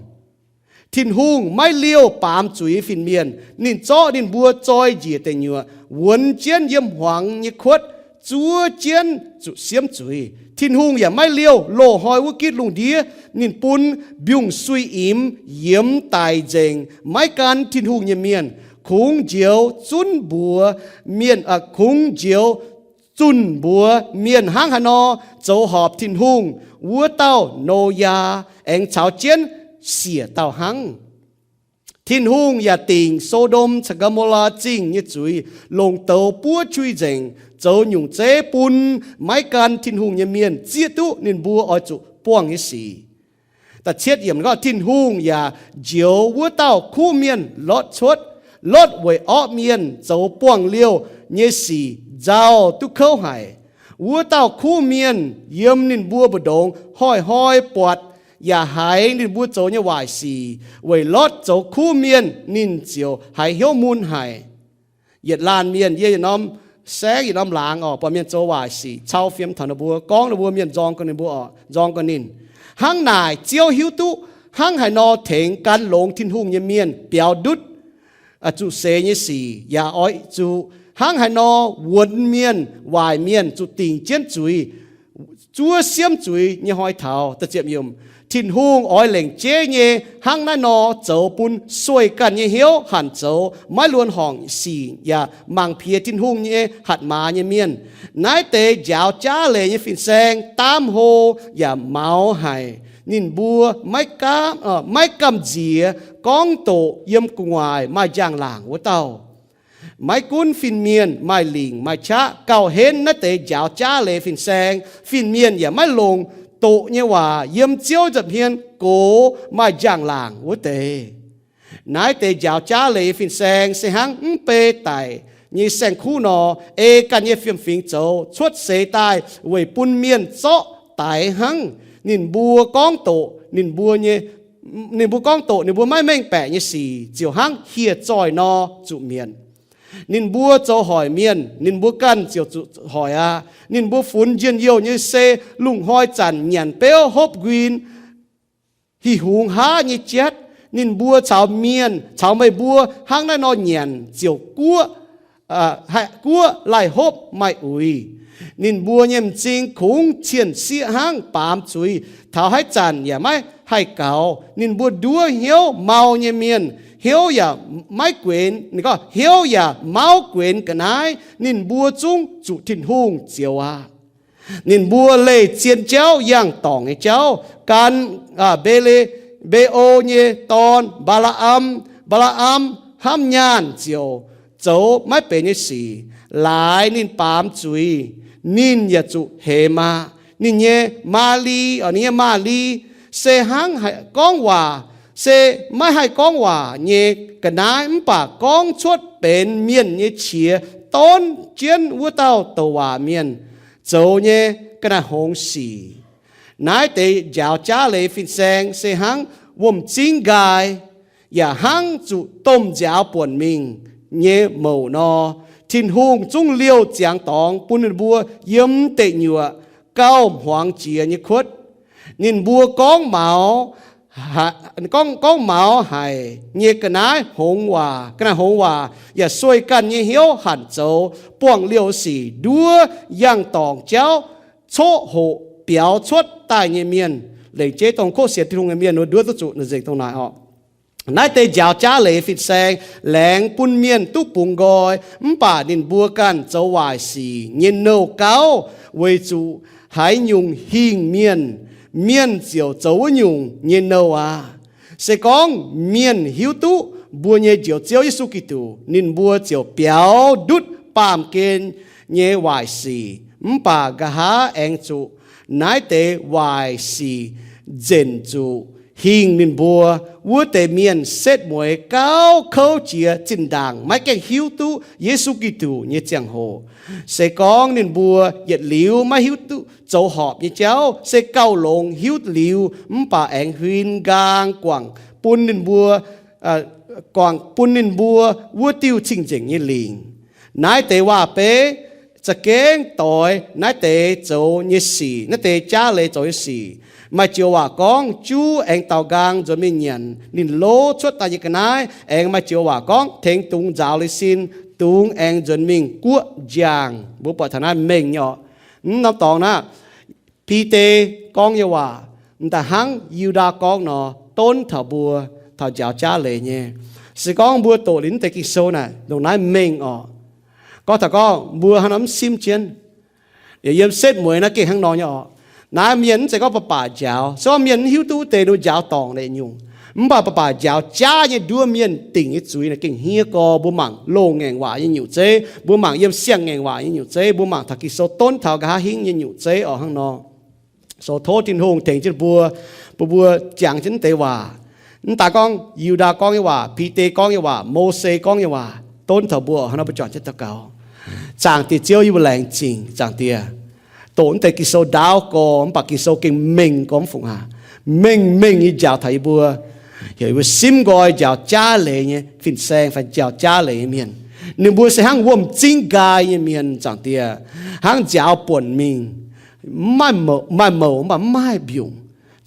Tin-Hungh maiv liouh baamz zuiz fin-mienh. Ninh zorqv ninh mbuo zoi njiec deic nyuoqc, wuonx jienv yiem hmuangx nyei kuotv, zuov jienv zuqc siemv zuiz. Tin-Hungh yaac maiv liouh loz-hnoi wuov gitv lungh ndiev. Ninh bun mbiungc-suiv imx yiemx daic nzengc maiv gan Tin-Hungh nyei mienh. Kungx njoux zunv mbuox mienh, kungx njoux zunh mbuox mienh hnangv haaix nor zoux horpc Tin-Hungh wuov dauh Noyaa, aengx caux jienv siec dauh hnangv. Tin-Hungh yaac dingc So^ndom caux Gaa^mo^laa Zingh nyei zuiz longc douz buov qui nzengc, zoux nyungc zeiv bun maiv gan Tin-Hungh nyei mienh zieqv duqv ninh mbuo oix zuqc buangh nyei sic. Da'cietv yiemc gorngv, Tin-Hungh yaac njoux wuov dauh kuv mienh Lotv cuotv. Lotv weic orqv mienh zoux buangh liouh nyei sic nzauh duqv kouv haic. Wuov dauh kuv mienh yiem ninh mbuo mbu'ndongx hnoi-hnoi buatc yaac haiz ninh mbuo zoux nyei waaic sic. Weic Lotv zoux kuv mienh, ninh ziouc haiz hnyouv mun haic. Yietc laanh mienh yie yietc norm saengv yietc norm laangz oc, buatc mienh zoux waaic sic, cau fiem taux ninh mbuo, gorngv ninh mbuo, mienh nzorng gau ninh mbuo oc, nzorng gau ninh. Hnangv naaic Ziouv hiuv duqv hnangv haaix nor tengx gan longx Tin-Hungh nyei mienh biaux ndutv zuqc seix nyei sic, yaac oix zuqc hnangv haaix nor wuonx mienh, waaic mienh, zuqc dingc jienv zuiz, zuov siemv zuiz nyei hnoi taux. Tin-Hungh oix lengc jeiv nyei hnangv naaiv nor zoux bun sueih ganh nyei hnyouv hanc zoux, maiv luonx horngc sic yaac mangc piex Tin-Hungh nyei hatc maaz nyei mienh. Naaiv deix njaaux jaav leiz nyei fin-saeng daamv hlo yaac maux haic. Ninh mbuo maiv gamh nziex gorngv doqc yiem gu'nguaaic maaih njang-laangc wuov dauh. Maiv gunv fin-mienh maaih lingc maaih qaqv gauh henv naaiv deix njaaux jaav leiz fin-saeng, fin-mienh yaac maiv longc doqc nyei waac yiem Ziouv nza'hmien gox maaih njang-laangc wuov deix. Naaiv deix njaaux jaav leiz fin-saeng se hnangv mv bei daic nyei saeng-kuv nor, ei ganh nyei fiem-fingx zoux, cuotv seix daaih weic bun mienh zorqv daix hnangv. Ninh mbuo gorngv doqc ninh mbuo nyei Ninh mbuo gorngv doqc ninh mbuo maiv mengh baeqc nyei sic ziouc hnangv hieh zoih nor zuqc mietc. Ninh mbuo zoux hoic mienh, ninh mbuo ganh ziouc zuqc hoic aqv. Ninh mbuo funx njien-youh nyei se lungh hnoi zanc nyanc beuv hopv nquin, hih hungx haav nyei jatv. Ninh mbuo caux mienh, caux meih mbuo hnangv naaiv nor nyanc ziouc guoqv, guoqv laih hopv maaih uix. Ninh mbuo nyei m'zing kungx cien-sieqv hnangv baamz zuiz, taux haaix zanc yaac maiv haih gaux. Ninh mbuo nduov hnyouv mau nyei mienh, hnyouv yaac maiv guenx, hnyouv yaac mauv guenx ga'naaiv. Ninh mbuo zungv zuqc Tin-Hungh zioux aqv. Ninh mbuo leih zien jauv, yangh dorngc nyei jauv, gan Mbe^le, Mbe^o nyei dorn, Mbaa^laa^am. Mbaa^laa^am hnamv nyaanh ziouc zoux maiv benx nyei sic, laaix ninh baamz zuiz. Ninh yaac zuqc hemx aqv. Ninh nyei maaz-li, ninh nyei maaz-li se hnangv gorngv waac, se maiv haih gorngv waac nyei ga'naaiv, mv baac gorngv cuotv benx mienh nyei qiex donv jienv wuov dauh douc waac mienh zoux nyei ga'naaiv hngongx sic. Naaiv deix njaaux jaav leiz fin-saeng se hnangv wuom-zingv nqaai, yaac hnangv zuqc domh nziaaux buonc mingh nyei mouc nor. Tin-Hungh zungv liouh ziangx dorngx bun ninh mbuo yiem deic nyuoqc gauh hmuangx jiex nyei kuotv. Ninh mbuo gorngv maux, gorngv, gorngv maux haic nyei ga'naaiv hngongx waac, ga'naaiv hngongx waac, yaac sueih ganh nyei hnyouv hanc zoux buangh liouh sic, nduov yangh dorngc jauv, coqv hoqc biaux cuotv daaih nyei mienh. Lengc jeiv dongh kov sienx Tin-Hungh nyei mienh nduov duqv zuqc naaiv nzengc dongh naaic oc. Naaiv deix njaaux jaav leiz fin-saeng laengz bun mienh duqv bungx nqoi, mv baac ninh mbuo ganh zoux waaic sic nyei nouh gauv, weic zuqc haaix nyungc hingh mienh, mienh ziouc zoux wuov nyungc nyei nouh aqv. Se gorngv mienh hiuv duqv mbuo nyei Njoux Ziouv Yesu Giduc, ninh mbuo ziouc biaux ndutv baamh gen nyei waaic sic. Mv baac nqa'haav aengx zuqc naaiv deix waaic sic nzenc zuqc hingh ninh mbuo, wuov deix mienh setv mueiz gauh kouv jiex zinh ndaangc maiv gaengh hiuv duqv Yesu Giduc nyei ziangh hoc. Se gorngv ninh mbuo yietc liuz maiv hiuv duqv zoux horpc nyei jauv, se gauh longx hiuv liuz mv baac aengx huin nqaang guangc bun ninh mbuo, guangc bun ninh mbuo wuov diuh cing-nzengc nyei lingc. Naaiv deix waac-beiv za'gengh doix naaiv deix zoux nyei sic, naaiv deix jaav leiz zoux nyei sic. Maaih joux waac gorngv, juv aengx daaux nqaang nzuonx mingh nyanc ninh lov cuotv daaih nyei ga'naaiv. Aengx maaih joux waac gorngv, tengx dungz nzaaux liuz sin, dungz aengx nzuonx mingh guoqv njang. Mbuo buatc taux naaiv mengh nyei oc. Mv norm dorngx naaiv, Bide gorngv nyei waac, m'daaih hnangv Yu^ndaa gorngv nor, donv taux mbuo, taux njaaux jaav leiz nyei. Se gorngv mbuo doqc liuz mv deix Ging-Sou naaic, ndongc naaiv mengh oc. Gorngv taux gorngv mbuo hnangv nor mv simv jienv, yaac yiem setv mueiz naaiv gengh hnangv nor nyei oc. Naaiv mienh mv zeiz gorngv baac baac njaaux, se gorngv mienh mv hiuv duqv wuov deix nor njaaux dorngc naaic nyungc. Mv baac baac baac njaaux jaav nyei nduov mienh dingc nyei zuiz naaic gengh hniev gorx. Mbuo mangc loz-ngaengc waac nyei nyutc zeiv, mbuo mangc yiem siang-ngaengc waac nyei nyutc zeiv, mbuo mangc taux Ging-Sou donv taux nqa'haav hingv nyei nyutc zeiv oc hnangv nor. Sou tov Tin-Hungh tengx jienv mbuo, bun mbuo jangx jienv mv deix waac. Mv daaih gorngv Yu^ndaa gorngv nyei waac, Bide gorngv nyei waac, Mose gorngv nyei waac, donv taux mbuo oc hnangv nor. Mbuo juangc jienv daux gaux. Zaangc Diex Ziouv, yie mbuo laengz zingh, Zaangc Diex, doqc mv deix Ging-Sou ndaauv gorx, mv baac Ging-Sou gengh mengh gorx mv fungc aac. Mengh mengh nyei njaaux taux yie mbuo, heuc yie mbuo simv nqoi njaaux jaav leiz nyei fin-saeng fai njaaux jaav leiz nyei mienh. Ninh mbuo se hnangv wuom-zingv nqaai nyei mienh, Zaangc Diex, hnangv nziaaux buonc mingh, maaih mouc mv baac mv maaih mbiungc,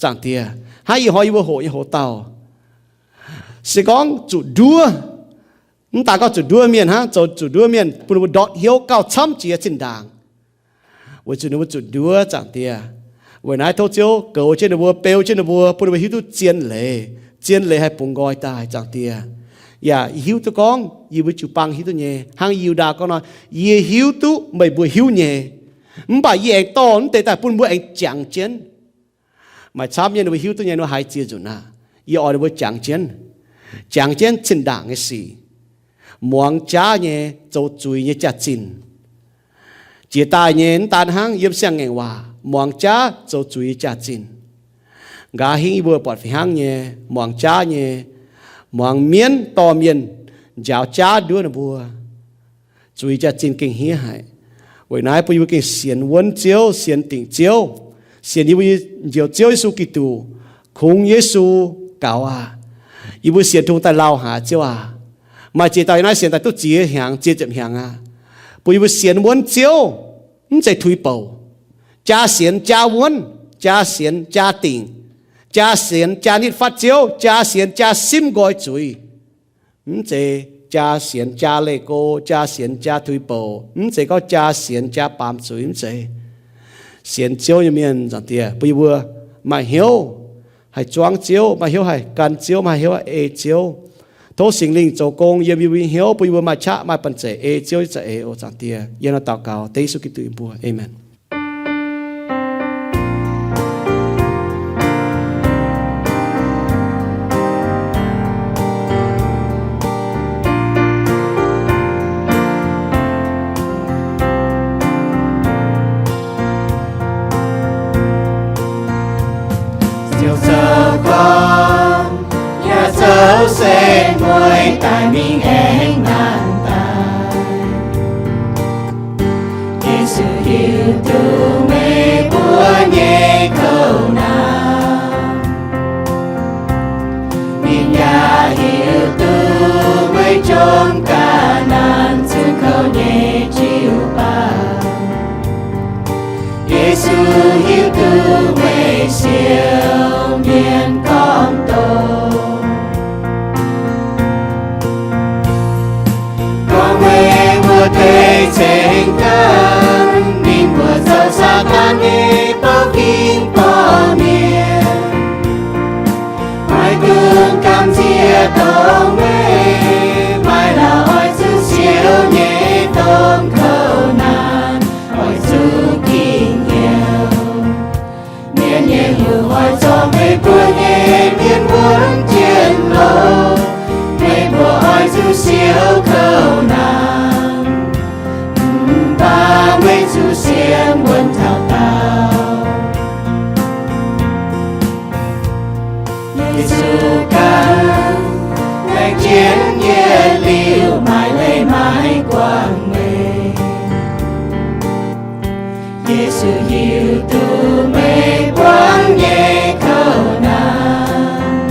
Zaangc Diex, hnangv ih hnoi yie mbuo hoqc nyei hoz dauh. Se gorngv zuqc nduov, mv daaih gorngv zuqc nduov mienh hnangv, zoux zuqc nduov mienh bun ninh mbuo ndortv hnyouv gauh camv jiex zinh ndaangc, weic zuqc ninh mbuo zuqc nduov, Zaangc Diex. Weic naaiv tov Ziouv goux jienv ninh mbuo, beu jienv ninh mbuo, bun ninh mbuo hiuv duqv zien leiz. Zien leiz haih bungx nqoi daaih, Zaangc Diex. Yaac yie hiuv duqv gorngv yie mbuo jiu-baang hiuv duqv nyei, hnangv Yu^ndaa gorngv nor, yie hiuv duqv meih mbuo hiuv nyei. Mv baac yie aengx dorh mv deix daaih bun mbuo aengx jangx jienv. Maaih camv nyei ninh mbuo hiuv duqv nyei, ninh mbuo haiz ziex nzunc aqv. Yie oix ninh mbuo jangx jienv, jangx jienv zinh ndaangc nyei sic, muangx jaav nyei, zoux zuiz nyei jaax-zinh. Jiex daaih nyei mv daan hnangv yiem siang-ngaengc waac muangx jaav zoux zuiz nyei jaax-zinh. Nqa'haav hingv yie mbuo buatc fih hnangv nyei, muangx jaav nyei, muangx mienv dorh mienh njaaux jaav nduov ninh mbuo, zuiz jaax-zinh gengh hniev haic. Weic naaiv bun yie mbuo gengh sienx wuonv Ziouv, sienx dingc Ziouv, sienx yie mbuo nyei Njoux Ziouv Yesu Giduc, kungx Yesu gaux aqv. Yie mbuo sienx tungx daaih lauh haic, Ziouv aac. Maaih ziex dauh yiem naaiv sienx daaih duqv ziex hnyangx, ziex ziepc hnyangx aqv. Bun yie mbuo sienx wuonv Ziouv, mv zeiz tuix bouc. Jaa sienx jaa wuonv, jaa sienx jaa dingc, jaa sienx jaa nitv fatv Ziouv, jaa sienx jaa simv nqoi zuiz. Mv zeiz jaa sienx jaa leih go, jaa sienx jaa tuix bouc, mv zeiz gorngv jaa sienx jaa baamz zuiz, mv zeiz. Sienx Ziouv nyei mienh, Zaangc Diex, bun yie mbuo maaih hnyouv haih zuangv Ziouv, maaih hnyouv haih gan Ziouv, maaih hnyouv haih ei Ziouv. Tov Singx Lingh zoux gong yiem yie mbuo nyei hnyouv, bun yie mbuo maaih qaqv maaih banh zeic ei Ziouv nyei za'eix oc, Zaangc Diex. Yiem naaiv daux gaux dengv Yesu Giduc nyei mbuox. Aamen. Ziouv zoux gorngv, yaac zoux se mueiz daaih mingh aengx nanc daaih. Yesu hiuv duqv meih mbuo nyei kouv naanc. Ninh yaac hiuv duqv meih jomc ga'naaiv zunh kouv nyei jiu-baang. Yesu hiuv duqv meih siou mienh gorngv doqc. Gorngv meih mbuo deix ceng-gaanv, ninh mbuo zoux Saadaan nyei bouv fingx borqv mienh. Maiv gunv gamh nziex dongh meih, maaih la'oix zuqc siou nyei domh kouv naanc, oix zuqc ging hnyouv. Mienh nyei hungh oix zorqv meih mbuo nyei mienh wuonv jienv longx. Meih mbuo oix zuqc siou kouv naanc, mv baac meih zuqc sienx wuonv taux daauh. Yesu ganh laengz jienv yietc liuz, maaih leiz-maiv guangc meih. Yesu hiuv duqv meih buangv nyei kouv naanc.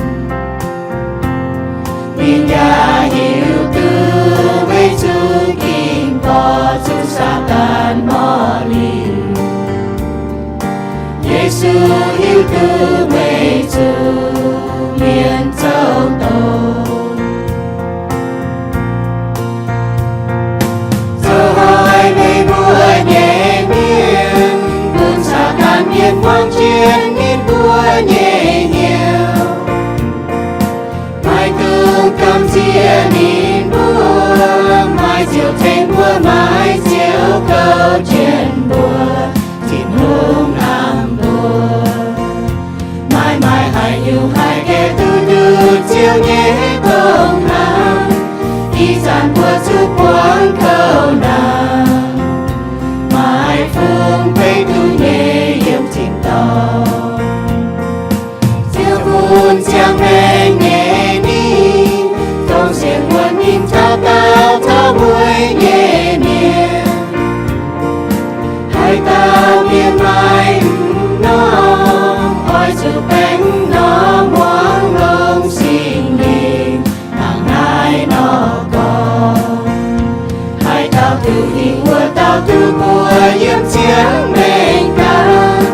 Ninh yaac hiuv duqv meih zungv ginv borqc zuqc Saadaan morc liuc. Yesu hiuv duqv meih zuqc mienh zoux doz. Zoux hoic meih mbuo nyei mienh, bun Saadaan mienh muangx jienv ninh mbuo nyei hnyouv. Maiv dungx gamh nziex ninh mbuo, maaih Ziouv tengx mbuo, maaih Ziouv gouv jienv mbuo, Tin-Hungh hnamv mbuo. Maaih maaih haaix nyungc haih gaengh duqv nduqc Ziouv nyei dongh hnaangx, ih zanc mbuo zuqc buangv kouv naanc, maaih fungx beiv duqv nyei yiem tin-dorngh. Ziouv bun ziangh maengc nyei ningv, dongh sienx wuonv ninh taux daauh taux mueiz nyei mienh. Haaix dauh mienh maaih m'normh, oix zuqc baengh m'normh muangx longx Singx Lingh hnangv naaiv nor gorngv. Haaix dauh duqv hingh wuov dauh duqv mbuox yiem ziangh maengc ganh,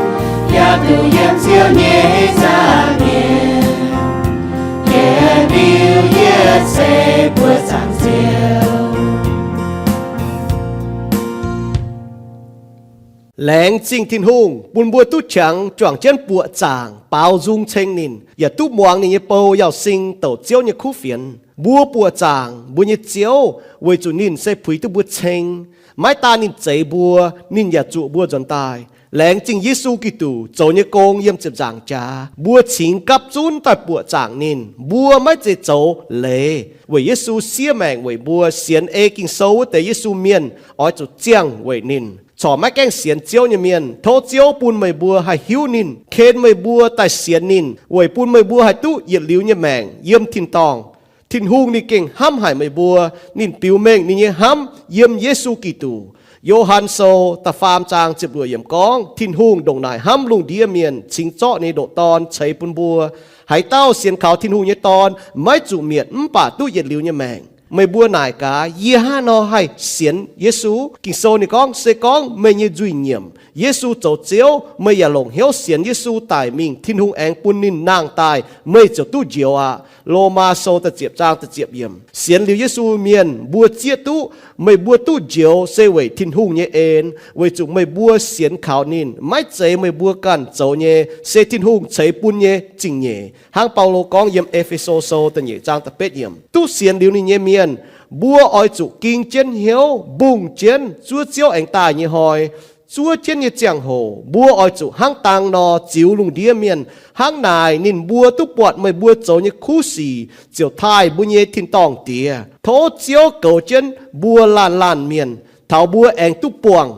yaac duqv yiem Ziouv nyei nza'hmien, yietc liuz yietc seix buoqc zaangc Ziouv. Laengz zingh Tin-Hungh bun mbuo duqv qangx juangc jienv buoqc zaangc baaux nzung ceng ninh, yaac duqv muangx ninh nyei bou Yauz Sing douc Ziouv nyei kuv fienx. Mbuo buoqc zaangc mbuo nyei Ziouv weic zuqc ninh se puix duqv mbuo ceng. Maiv daan ninh zeix mbuo, ninh yaac zuqc mbuo nzuonx daaih. Laengz zingh Yesu Giduc zoux nyei gong yiem ziepc nzaangc jaax, mbuo cingx gapv zunv daaih buoqc zaangc ninh. Mbuo maiv zeiz zoux leiz weic Yesu siev maengc weic mbuo. Sienx ei Ging-Sou wuov deix Yesu mienh oix zuqc ziangh weic ninh. Corc maiv gaengh sienx Ziouv nyei mienh, tov Ziouv bun meih mbuo haih hiuv ninh, ken meih mbuo daaih sienx ninh, weic bun meih mbuo haih duqv yietc liuz nyei maengc yiem tin-dorngh. Tin-Hungh ninh gengh hnamv haic meih mbuo. Ninh biux mengh ninh nyei hnamv yiem Yesu Giduc. Yo^han Sou da'faam zaang ziepc luoqc yiemc gorngv, Tin-Hungh ndongc naaic hnamv lungh ndiev mienh, cingx zorqv ninh nyei ndoqc Dorn ceix bun mbuo, Haaix dauh sienx kaux Tin-Hungh nyei Dorn maiv zuqc mietc mv baac duqv yietc liuz nyei maengc. Meih mbuo naaic gaax, yie hnangv haaix nor haih sienx Yesu? Ging-Sou ninh gorngv, se gorngv meih nyei nzuih nyiemc Yesu zoux Ziouv, meih yaac longc hnyouv sienx Yesu daic mingh, Tin-Hungh aengx bun ninh nangh daaih, meih ziouc duqv njoux aqv. Lomaa Sou da'ziepc zaang da'ziepc yiemc. Sienx liuz Yesu mienh mbuo zieqv duqv, meih mbuo duqv njoux se weic Tin-Hungh nyei en, weic zuqc meih mbuo sienx kaux ninh. Maiv zeiz meih mbuo ganh zoux nyei, se Tin-Hungh ceix bun nyei zingh nyeic. Hnangv Baulo gorngv yiem E^fe^so Sou da'nyeic zaang da'betv yiemc, duqv sienx liuz ninh nyei mienh, mbuo oix zuqc ging jienv hnyouv mbungh jienv zuov Ziouv aengx daaih nyei hnoi, zuov jienv nyei ziangh hoc mbuo oix zuqc hnangv dang nor ziux lungh ndiev mienh. Hnangv naaic ninh mbuo duqv buatc meih mbuo zoux nyei kuv sic ziouc taaih mbuo nyei tin-dorngh Diex. Tov Ziouv goux jienv mbuo laanh laanh mienh, taux mbuo aengx duqv buangh